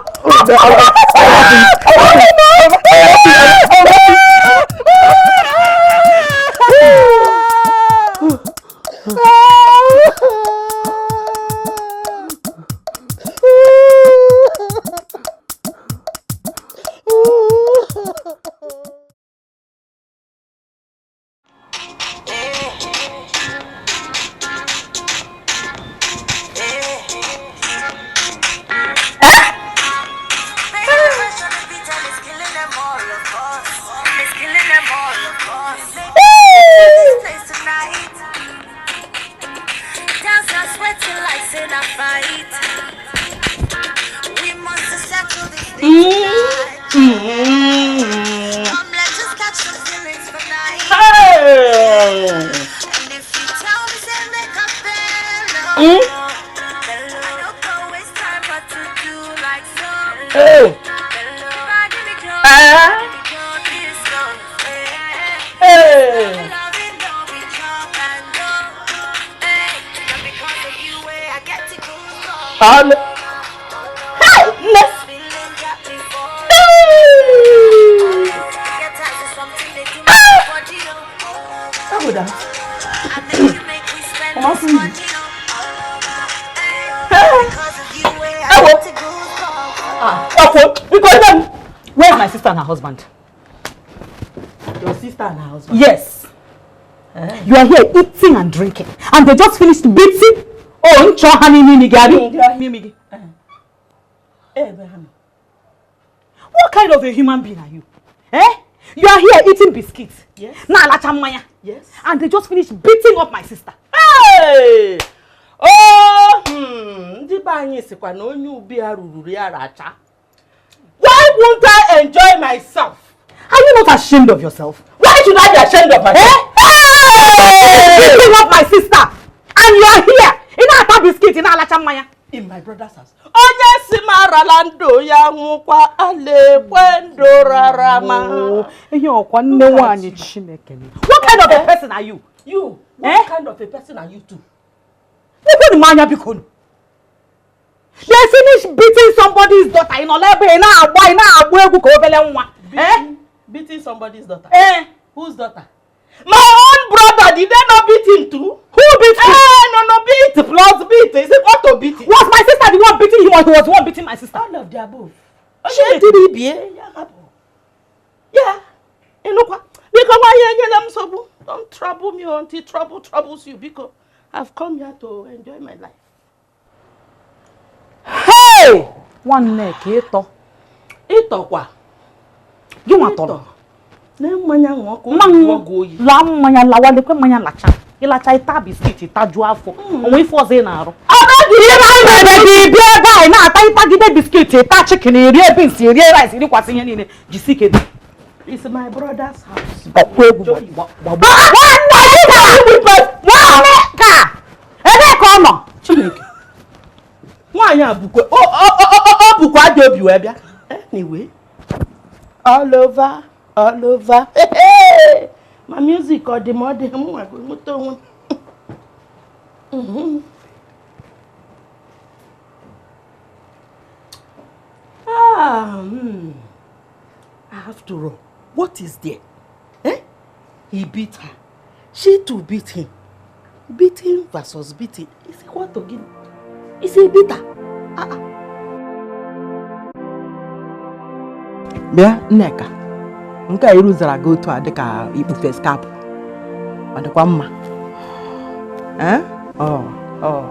Where's my sister and her husband? Your sister and her husband? Yes. You are here eating and drinking, and they just finished beating. Oh, what kind of a human being are you? Eh? You are here eating biscuits. Yes. Yes. And they just finished beating up my sister. Hey! Oh, ndị be anyị sịkwa na onye ubi ya ruru ya racha. Why won't I enjoy myself? Are you not ashamed of yourself? Why should I be ashamed of myself? Eh? Hey! Beating up my sister, and you are here. Ị na-ata biscuit, ị na-alacha mmanya. In my brother's house. Onye si m arala ndụ ya nwụkwa ala ekwe ndụ rara ma. Ihe ọkwa nne nwaanyị Chineke. What kind of a person are you? You, what kind of a person are you too? Nekwenụ m anya biko nụ. They finish beating somebody's daughter. Ị nọ n'ebe ị na-agba ị na-agba egwu ka obele nwa. Eh? Beating somebody's daughter? Eh? Whose daughter? My own brother, did they not beat him too? Who beat him? Eh, no, beat plus beat. Is it what to beat him? Was my sister the one beating him or he was the one beating my sister? All of the above. Chineke. Yeah. Ịnụkwa. Biko nwa ya enyela m nsogbu. Don't trouble me until trouble troubles you. Biko, I've come here to enjoy my life. Hey! Nwanne ka ịtọ. Ịtọkwa. Gị nwa tọrọ. Na mmanya ṅụọ ka Mmanwụ obi oyi. laa mmanya lawa lekwe mmanya lacha. Ịlacha ịta biscuit ịtajuo afọ. Onwe ife ọzọ ị na-arụ. Ihe na gị bịa ebe a ị na-ata ịtagide biscuit ịta chicken rie beans rie rice rikwasị ihe niile jisi ike dị. It's my brother's house. Gbakwa egwu gbagbo. Nwanne gị nwanne ka ebee ka ọ nọ? Chineke. Nwaanyị a bụkwa ọ bụkwa ajọ obi wee bịa. Anyway, all over, all over. Ma music ọ dị m ọ dị m nwa nweta onwe m. After all, what is there? Eh? He beat her. She too beat him. Beating versus beating. Is equal to give. Is a bitter. Bịa Nneka, nke a iru zara gị otu a dịka ikpufe skapụ. Ọ dịkwa mma. Eh? Ọ ọ.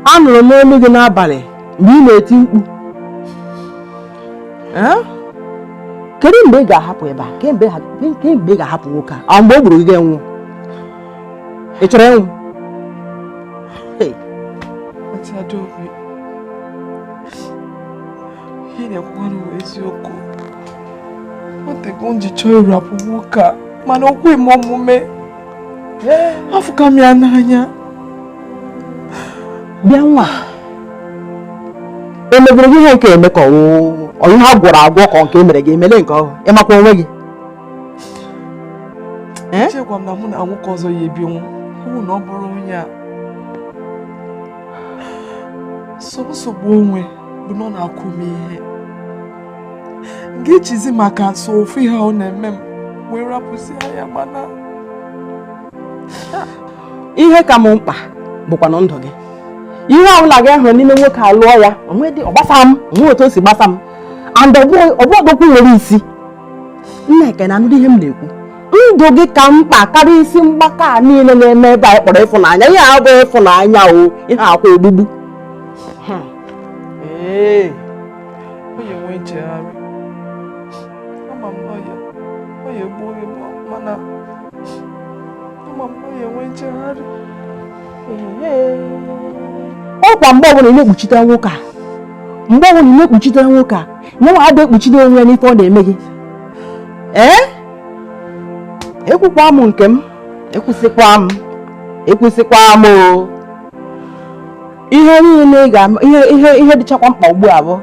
Anụrụ m olu gị n'abalị mgbe ị na-eti mkpu. Eh? Kedu mgbe ị ga-ahapụ ebe a? Kemgbe ị ga-ahapụ nwoke a? Ọ mgbe o gburu gị ga-enwụ? Ị chọrọ ịnwụ? Aunty Adaobi, ihe na-ekwukwanụ bụ eziokwu. O tego m ji chọọ ịrapụ nwoke a, mana o kweghị m omume. Afụka m ya n'anya. Bịa nwa, e mebiri gị ihe nke eme ka ọ ihe a gwọrọ agwọ ka nke emere gị emele nke ọhụụ ịmakwa onwe gị. Echekwa m na mụ na nwoke ọzọ ya ebinwu, ọ bụ na ọ bụrụ onye a. Nsogbu onwe bụ na ọ na-akụ m ihe. M ga-echizi maka nso ofu ihe ọ na-eme m wee rapụzi ya mana ihe ka m mkpa bụkwa na ndụ gị. Ihe ọbụla gị hụrụ n'ime nwoke alụọ ya ọ gbasa m onwe otu o si gbasa m and ọbụọdokwu nwere isi. Nneka na anụrụ ihe m na-ekwu. Ndụ gị ka mkpa karịa isi mgbaka a niile na-eme ebe anyị kpọrọ ịfụnanya. Ihe a abụghị ịfụnanya o, ihe akwa ogbugbu. Onye nwe nchegharị. Ama m na ọ ya egbu oge mana ama m na ọ ya enwe nchegharị. Ọkwa mgbe ọbụla ị na-ekpuchite nwoke a, mgbe ọbụla ị na-ekpuchite nwoke a, nyenwa ada ekpuchite onwe ya n'ife ọ na-eme gị. Ee? Ekwukwa m nke m, ekwusịkwa m o. Ihe niile ihe dịchakwa mkpa ugbu a bụ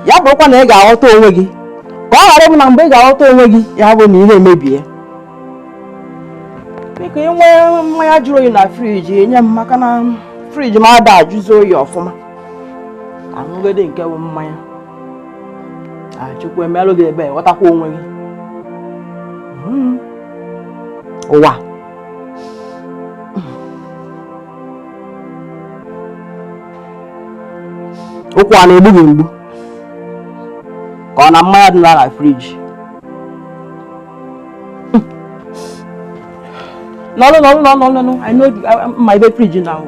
ya bụrụkwa na ị ga-aghọta onwe gị, ka ọ ghara ịbụ na mgbe ị ga-aghọta onwe gị ya bụ na ihe emebie. Biko ị nwee mmanya jụrụ oyi na friji nye m maka na friji m ada ajụzi oyi ọfụma. Ka aṅụgode nke bụ mmanya. Chukwu emelụ gị ebe ghọtakwa onwe gị. Ụwa. Ụkwụ a na-egbu gị mgbu ka ọ na mmanya dị na friji. No. I know my bed fridge now.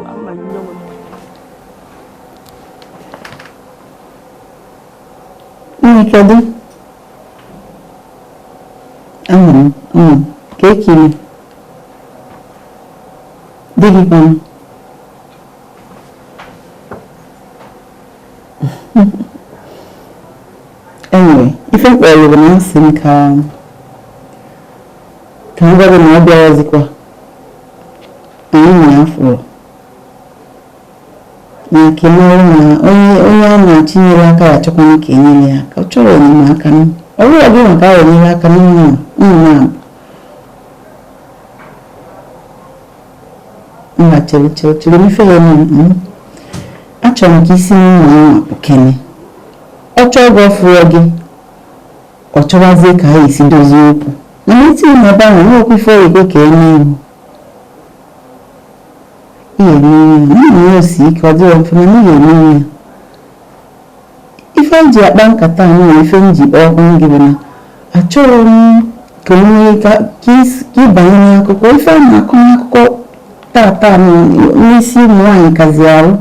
Nne, kedu? Ahụrụ m ka ekele. Di gị kwanụ? Anyway, ife mkpọrọ bụ na nsị m ka ka m gwa gị na ọ bịaghịzikwa. Anyị na ya fụrụ. Na ka ị mara na onye onye a na-achinyere aka ya achọkwana ka enyere ya aka. Ọ chọrọ enyemaka m. Ọ bụrụ gị maka ahụ enyere aka n'ụlọ nna mba, chere chere chere, ife ya m. Achọrọ m ka isi n'ụlọ ahụ apụkene. Ọ chọọ gị, ọfụrụ gị, ọ chọwazie ka ha esi dozie okwu, mana itinye m ebe ahụ nwekwa ife oyikwe ka eme iwu ị ga-eme ya n'ihi ya osi ike. Ọ dịrọ mfe, mana ị ga-eme ya. Ife m ji akpa nkata a nwere ife m ji kpọọ gị bụ na achọrọ m ka onwe ka ịbanye n'akụkọ ife a na-akọ n'akụkọ tata n'isi ụmụ nwaanyị kazi arụ.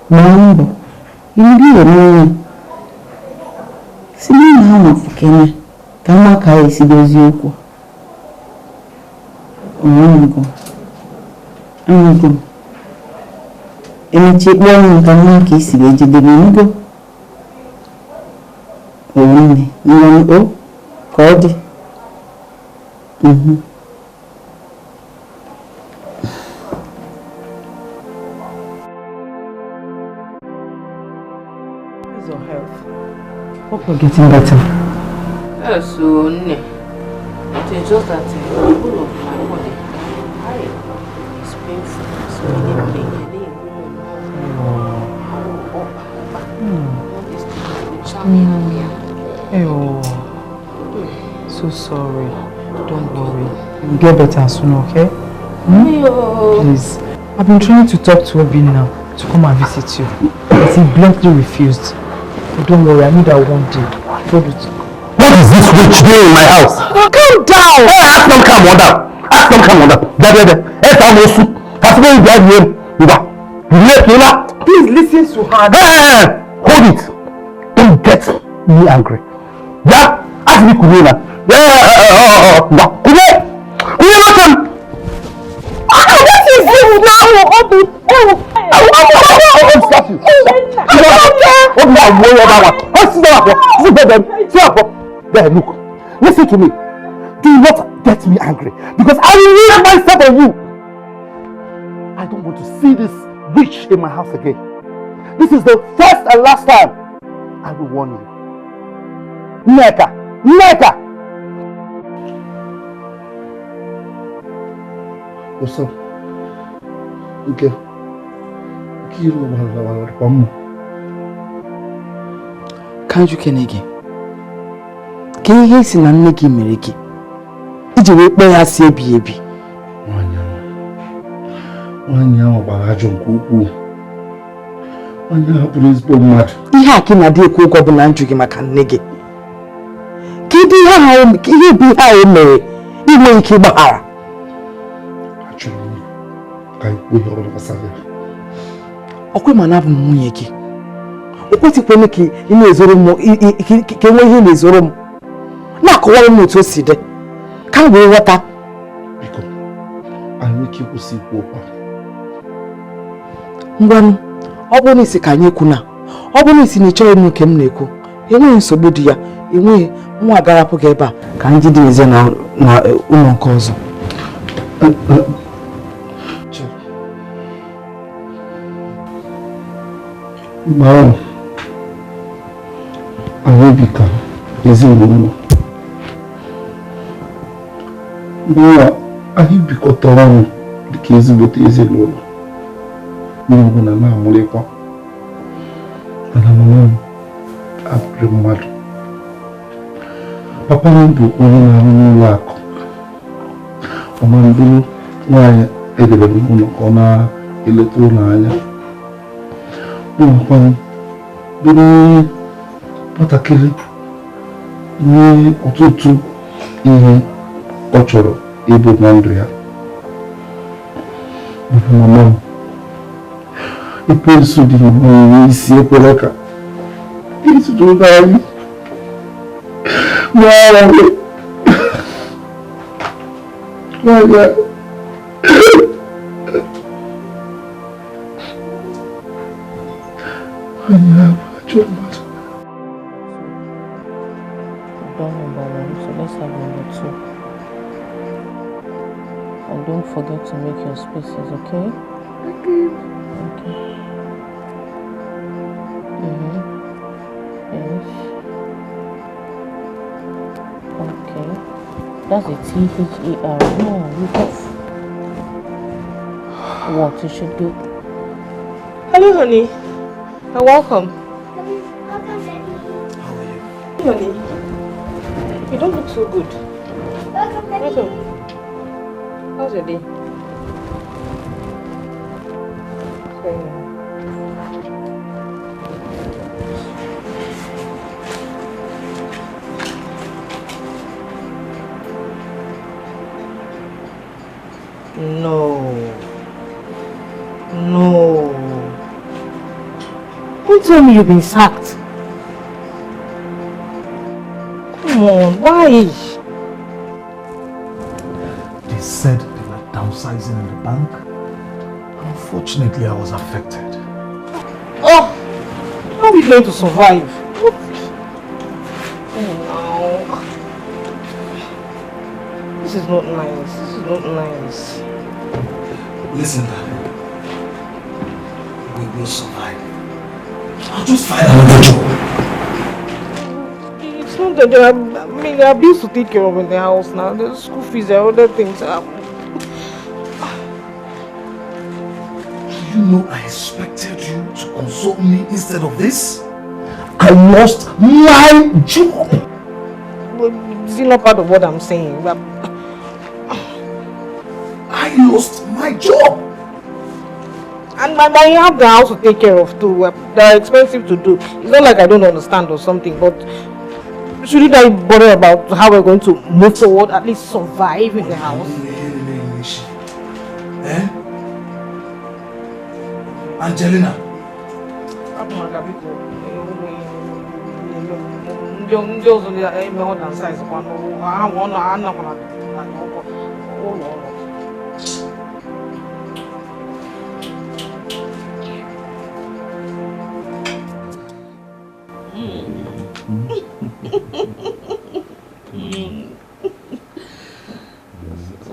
Gbaa mbọ ilu ga-eme ya, si n'ụlọ ahụ apụkene ka mma ka ha esi dozie okwu. Onwego anwego emechie, kpọọ m ka mma ka esi wee jedebe ngo nne ngwa o ka ọ dị. How's your health? Hope you're getting better. Yes, so nne. It is just that the whole of my body is painful. So many pain. All these things will Oh, so sorry. Don't worry. You'll get better soon, okay? Hmm? Please. I've been trying to talk to Obinna to come and visit you, but he bluntly refused. But don't worry, I know that one day. God will. What is this witch doing in my house? Calm down! Hey, ask them calm down. Ask them calm down. Dad, hey, Tamosu. Please listen to her. Hey, hold it. Don't get me angry. Yeah, ask me Kunena. Yeah, Kune. Kune, what What is this now? Obi, I'll stop you. There, look. Listen to me. Do not get me angry, because I will ruin myself on you. I don't want to see this witch in my house again. This is the first and last time I will warn you. Nneka! Nneka! What's up? Okay. Ka njikere gị ka ihe si na nne gị mere gị iji wee kpee ya si ebi ebi. Nwaanyị ahụ gbara ajọ nke ukwuu. Nwaanyị ahụ bụrụ ezigbo mmadụ. Ihe a ka ị na-adị ekwu oge ọbụla njụ gị maka nne gị. Kedu ihe bụ ihe ahụ mere ị nweghị ike ịgbaghara? Achọrọ m ka anyị kwuo ihe ọbụla gbasara ya. Ọkwe ma na abụ m nwunye gị. O kwesịkwana ka ị na-ezoro m, ka enwe ihe na-ezoro m, na-akọwara m otu o si dị ka m wee ghọta. Biko, anyị ike kwụsị ikwu okwu. Ngwanụ, ọ bụrụ na isi ka anyị ekwu na ọ bụrụ na isi na ị chọrọ ịnụ nke m na-ekwu, enweghị nsogbu dị ya, enweghị nwa agarapụ gị ebe a ka anyị jide eze na ụlọ nke ọzọ. Mgbe ahụ, anyị bi ka ezinụlọ. Mgbe ahụ, anyị bikọtara ọnụ dịka ezigbote ezinụlọ. Onye ọbụla na-amụrịkwa. Mana mama m abụghị mmadụ. Papa m bụ onye na-arụ n'ụlọ akụ. Ọma m bụrụ nwaanyị edebere n'ụlọ ka ọ na-eleta ụlọ anya. Ụmụakwụkwọ m bụrụ nwatakịrị nwee ọtụtụ ihe ọ chọrọ ịbụ na ndụ ya. Mana mama m, ekwensu dị n'isi ekwela ka ezinụlọ anyị nwee aṅụrị. Nwaanyị a bụ ajọ mmadụ. Done number 1, so let's have number 2. And don't forget to make your spaces, okay? Okay. Okay. Yes. Okay. That's a T-H-E-R. No, you got what? You should do. Hello, honey. You're welcome. Welcome, Daddy. How are you? Hey, honey. You don't look so good. Welcome, Daddy. Welcome. How's your day? No. No. Don't tell me you've been sacked. Come on, why? They said they were downsizing in the bank. Unfortunately, I was affected. Oh! How are we going to survive? What? Oh, no. This is not nice. This is not nice. Listen, darling. We will survive. I'll just find another job. It's not that there are, I mean, there are bills to take care of in the house now. There's school fees, there are other things. Do you know I expected you to console me instead of this? I lost my job. Is it not part of what I'm saying? I lost my job. And I have the house to take care of too. They're expensive to do. It's not like I don't understand or something, but shouldn't I bother about how we're going to move forward, at least survive in the house? Eh? Angelina.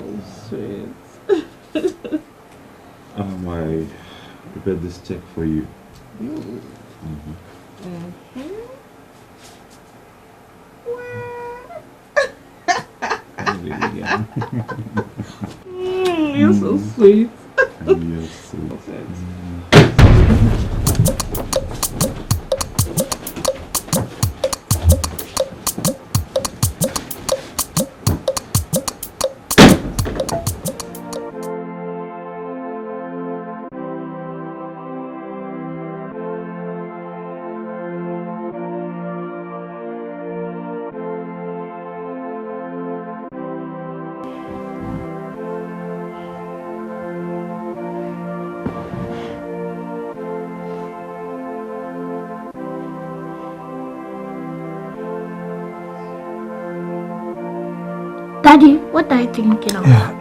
So sweet. I prepared this check for you. You're so sweet. You're so sweet. Daddy, what are you thinking of? Yeah,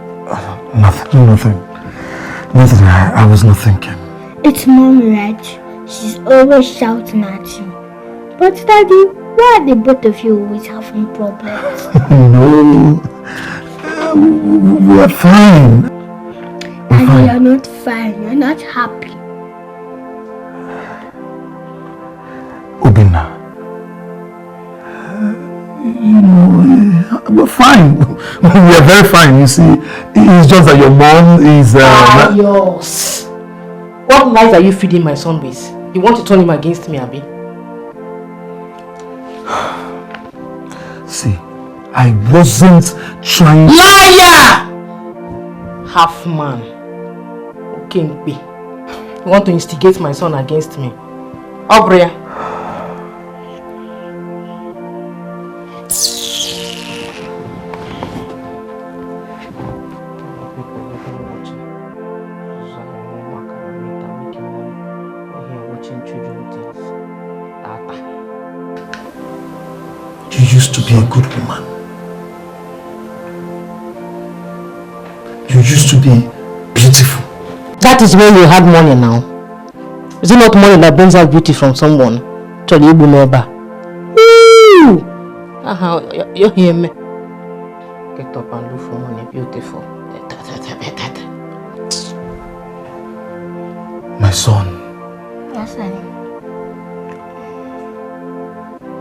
nothing. Nothing, I was not thinking. It's Mommy, right? She's always shouting at you. But Daddy, why are the both of you always having problems? No, we're fine. Daddy, fine. You're not fine. You're not happy. Obinna, you know, we're fine. We are very fine, you see. It's just that your mom is... Yours. What lies are you feeding my son with? You want to turn him against me, Abi? See, I wasn't trying... Liar! Half man. Okay, you want to instigate my son against me? Obria. You used to be a good woman. You used to be beautiful. That is when you had money now. Is it not money that brings out beauty from someone? Chọrọ igbu m ebe a. Aha, you hear me? Get up and look for money, beautiful. My son. Yes, Daddy.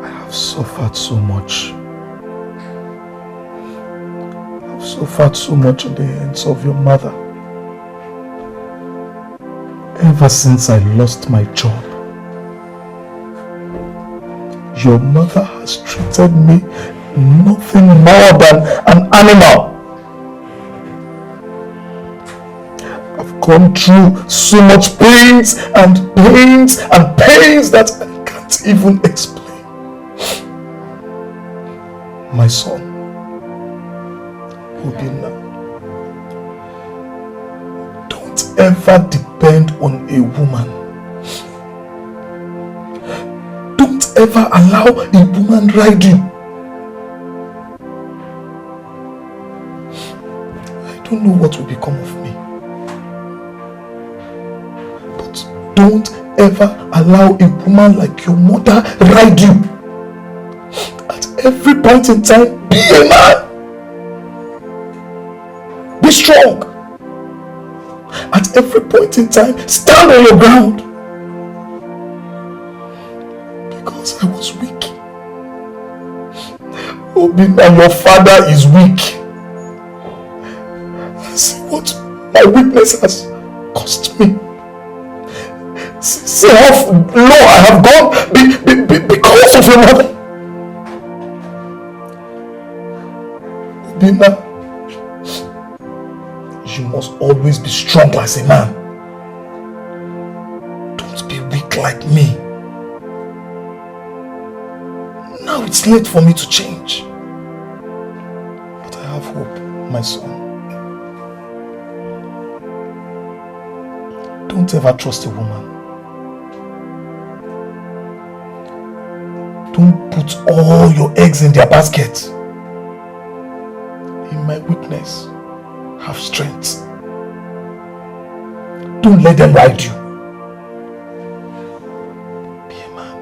I have suffered so much. I've suffered so much in the hands of your mother. Ever since I lost my job, your mother has treated me nothing more than an animal. I've gone through so much pains and pains and pains that I can't even explain. My son, Obinna, don't ever depend on a woman. Don't ever allow a woman ride you. I don't know what will become of me. But don't ever allow a woman like your mother ride you. At every point in time, be a man. Be strong. At every point in time, stand on your ground. Because I was weak. Obinna, your father is weak. See what my weakness has cost me. See how low I have gone because of your mother. Obinna, you must always be strong as a man. Don't be weak like me. Now it's late for me to change. But I have hope, my son. Don't ever trust a woman. Don't put all your eggs in their basket. In my weakness, have strength. Don't let them ride you. Be a man.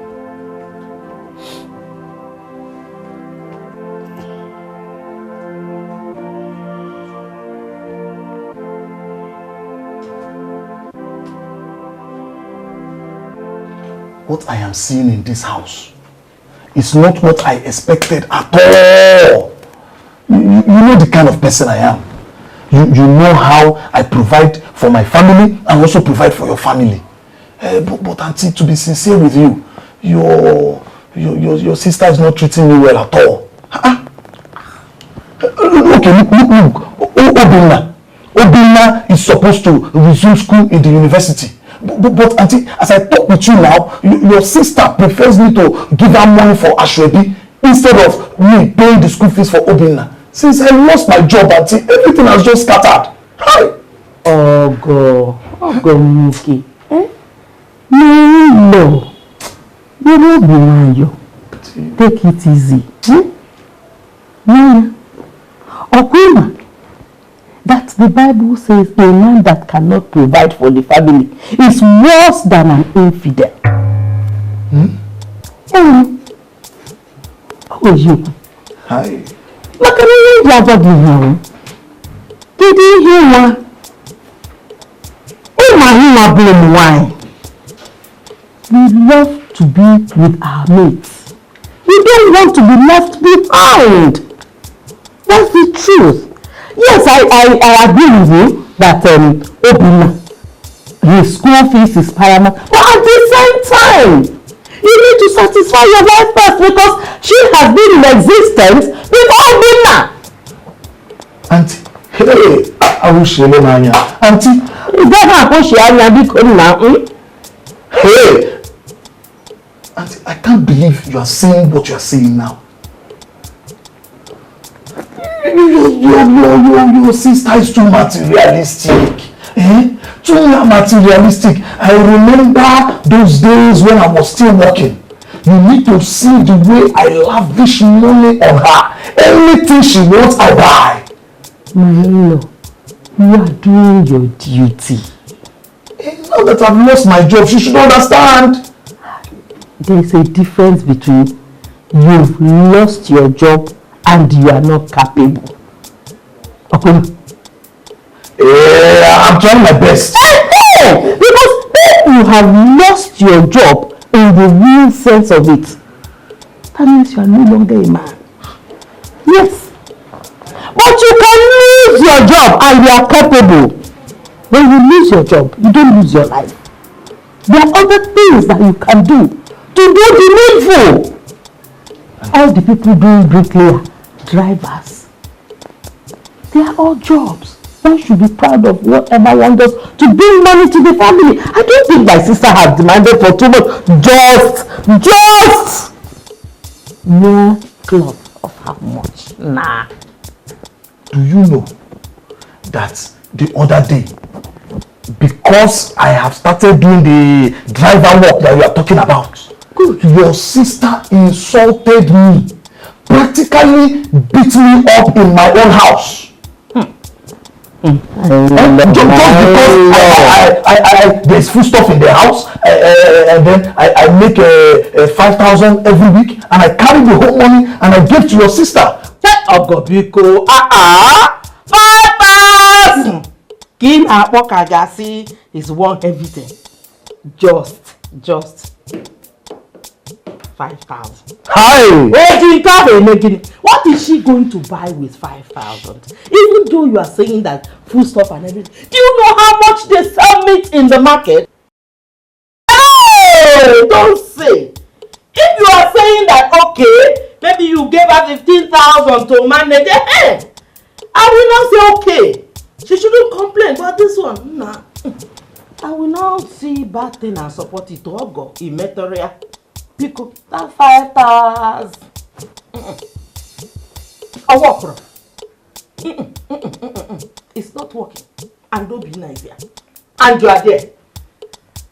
What I am seeing in this house is not what I expected at all. You know the kind of person I am. You know how I provide for my family and also provide for your family. But auntie, to be sincere with you, your sister is not treating me well at all. Okay, look. Obinna is supposed to resume school in the university. But auntie, as I talk with you now, your sister prefers me to give her money for Ashwebi instead of me paying the school fees for Obinna. Since I lost my job, auntie, everything has just scattered. Hi! Ogo, Nwoke. Eh? No. You don't be you. Take it easy. Hmm? No. Okwima, that the Bible says a man that cannot provide for the family is worse than an infidel. Hmm? Oh, you. Hi. Did you hear what? We love to be with our mates. We don't want to be left behind. That's the truth. Yes, I agree with you that Obinna, his school fees is paramount. But at the same time, you need to satisfy your wife first because she has been in existence before Obinna. Auntie, hey, I will share my auntie. Hey, auntie, I can't believe you are saying what you are saying now. Your sister is too materialistic. Eh? Too materialistic. I remember those days when I was still working. You need to see the way I lavish money on her. Anything she wants, I buy. My in-law, you are doing your duty. Now that I've lost my job, she should understand. There's a difference between you've lost your job and you are not capable. Okay? Yeah, I'm trying my best. Hey, because if you have lost your job in the real sense of it, that means you are no longer a man. Yes. But you can lose your job and you are capable. When you lose your job, you don't lose your life. There are other things that you can do to do the needful. All the people doing bricklayer, drivers, they are all jobs. One should be proud of whatever one does to bring money to the family. I don't think my sister has demanded for too much. Just mere cloth of how much? Nah. Do you know that the other day, because I have started doing the driver work that you are talking about, good, your sister insulted me, practically beat me up in my own house. Just because I there's food stuff in the house, and then I make 5,000 every week, and I carry the whole money and I give to your sister. Ogobiko, 5,000. Kin Akpokagasi is one heavy thing. Just 5,000. Hi. What is she going to buy with 5,000? Even though you are saying that food stuff and everything, do you know how much they sell meat in the market? Hey, don't say. If you are saying that, okay, maybe you gave her 15,000 to manage, hey, I will not say okay. She shouldn't complain, but this one, nah. I will not see bad thing and support it. Ogo, imetoria. Pico, that 5,000. I walk. It's not working. And don't be nice here. And you are there.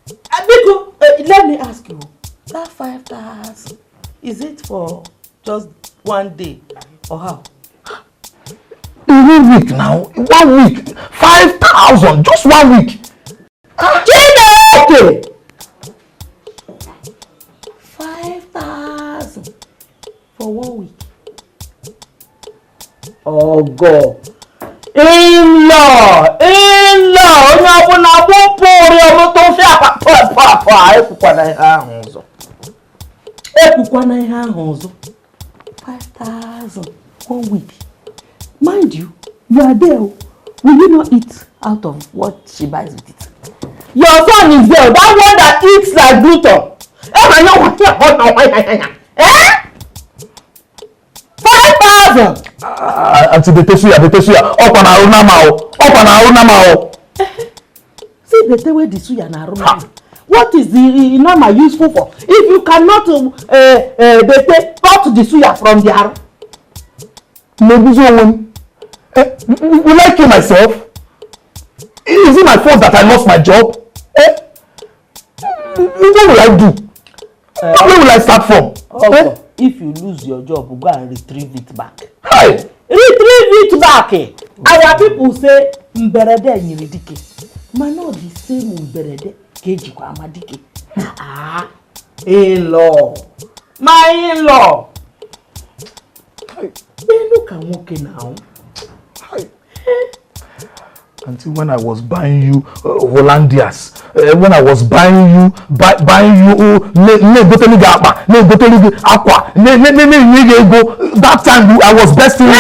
Biko, let me ask you. That 5,000, is it for just one day or how? 1 week now. 1 week. 5,000. Just 1 week. Chineke! 5,000 for 1 week. Oh God. In-law! In-law! Onye ọbụla gbụpụ ụrịọm tụfịa akwa ekwukwana ihe ahụ ọzọ. Ekwukwana ihe ahụ ọzọ. 5,000 1 week. Mind you, you are there. Will you not eat out of what she buys with it? Your son is there. That one that eats like gluten. Eh? 5,000. Auntie Betesuya, up and Arunama. See, Bete where the suya na Arunama. What is the nama useful for? If you cannot Bete cut the suya from the Aru. Will I kill myself? Is it my fault that I lost my job? Eh? What will I do? Where will I start from? Okay. If you lose your job, go and retrieve it back. Hi! Retrieve it back! Our people say, Mberede nyiri dike. Ma not the same mberede ka ejikwa ama dike. Ah, in-law. My in-law. Look at nwoke now. Hi. Until when I was buying you Hollandias, when I was buying you, that time I was best in law.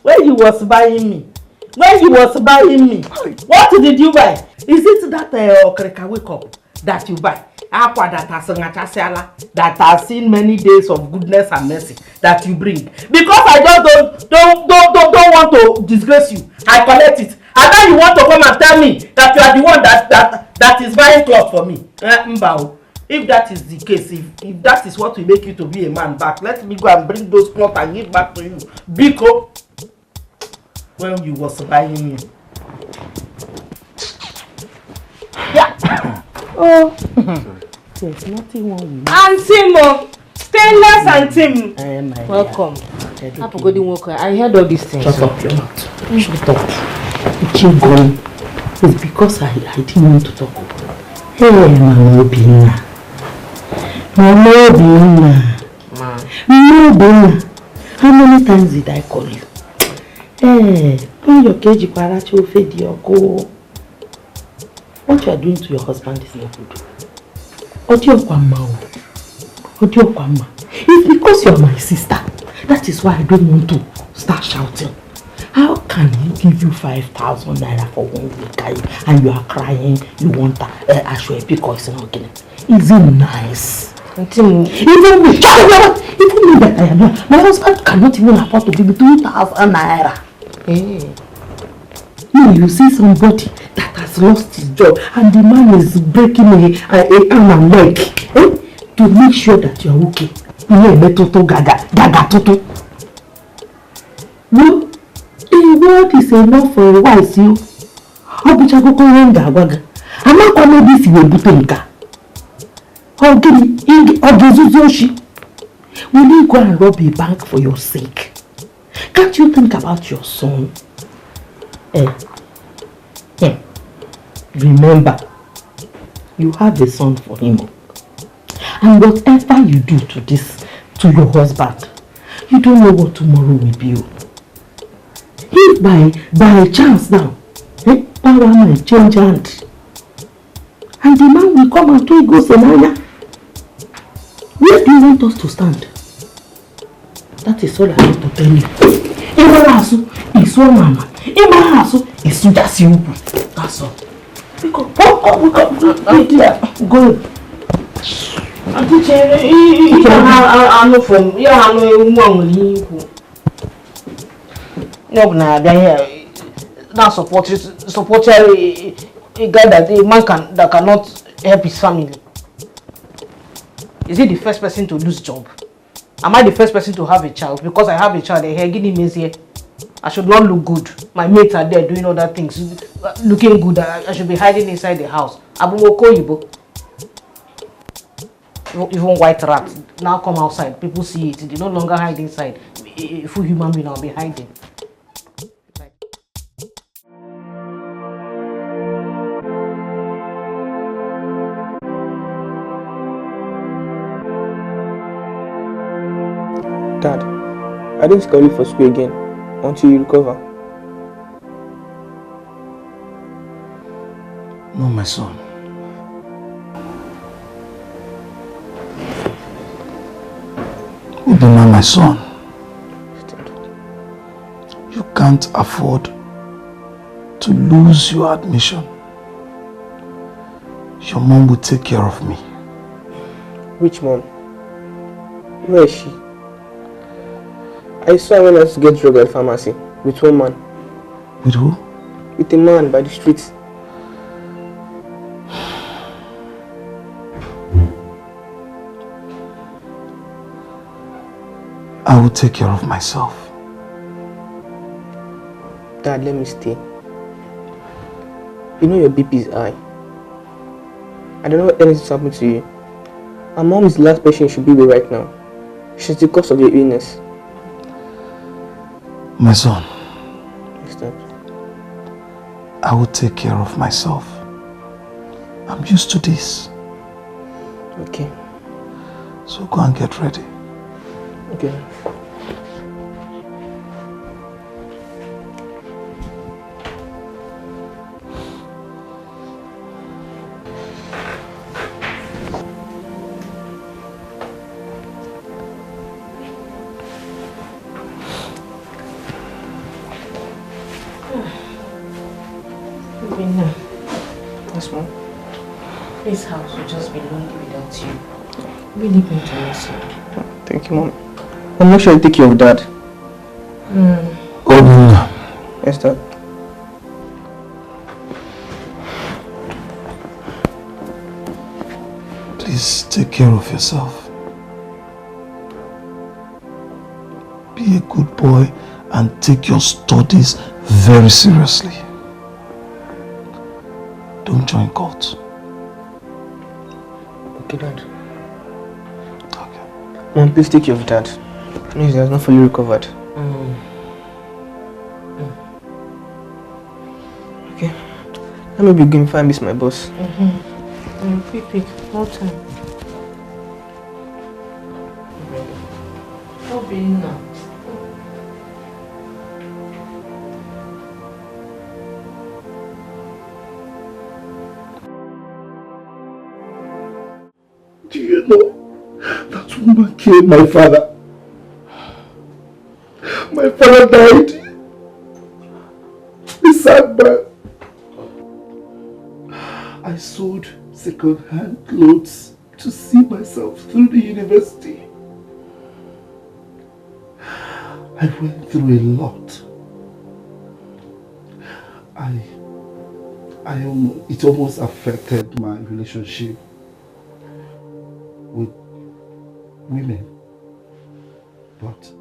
When you was buying me, what did you buy? Is it that okrika wake up that you buy? Aqua that has that has seen many days of goodness and mercy that you bring. Because I just don't want to disgrace you. I collect it. And now you want to come and tell me that you are the one that is buying cloth for me. Mbao. If that is the case, if that is what will make you to be a man back, let me go and bring those cloth and give back to you. Biko, when you was buying me. Yeah. Oh. There's nothing wrong with me. Auntie Mo, stainless Auntie Mo. Welcome. I heard all these things. Shut up your mouth. Shut up. Keep going. It's because I didn't want to talk. Hey, Mama Obinna. Mama Obinna. Mama Obinna. How many times did I call you? Hey, your cage. What you are doing to your husband is not good. It's because you are my sister. That is why I don't want to start shouting. How can he give you 5,000 naira for 1 week and you are crying, you want a because it's not getting? Is it nice? Even me that I am not, my husband cannot even afford to give me 2,000 naira. Hey. You see somebody that has lost his job and the man is breaking a arm and leg, eh? To make sure that you are okay. No, a word is enough for a wise you. Will you go and rob a bank for your sake? Can't you think about your son? Remember, you have a son for him. And whatever you do to your husband, you don't know what tomorrow will be. If by chance now, power might change hand, and the man will come and take go Senaya. Where do you want us to stand? That is all I want to tell you. That's all. Go. Now support a guy that a man that cannot help his family. Is he the first person to lose job? Am I the first person to have a child? Because I have a child, I should not look good. My mates are there doing other things, looking good. I should be hiding inside the house. Even white rats now come outside. People see it. They no longer hide inside. A full human being will be hiding. Dad, I didn't call you for school again until you recover. No, my son. Obinna, my son. You can't afford to lose your admission. Your mom will take care of me. Which mom? Where is she? I saw her when I was to get drug at the pharmacy with one man. With who? With a man by the street. I will take care of myself. Dad, let me stay. You know your BP is high. I don't know what anything's happened to you. Our mom is the last person you should be with right now. She's the cause of your illness. My son, Yes, Dad. I will take care of myself. I'm used to this. Okay. So go and get ready. Okay. Yes, Mom. This house will just be lonely without you. Really going to miss you. Thank you, Mom. I'll make sure you take care of Dad. Obinna. Yes, Dad. Please take care of yourself. Be a good boy and take your studies very seriously. Don't join cult. Okay, Dad. Okay. Mom, please take care of Dad. He has not fully recovered. Okay. Let me begin if I miss my boss. Quick, quick. No time. Obinna. Do you know that woman killed my father? My father died. The sad man. I sold second-hand clothes to see myself through the university. I went through a lot. It almost affected my relationship with women. But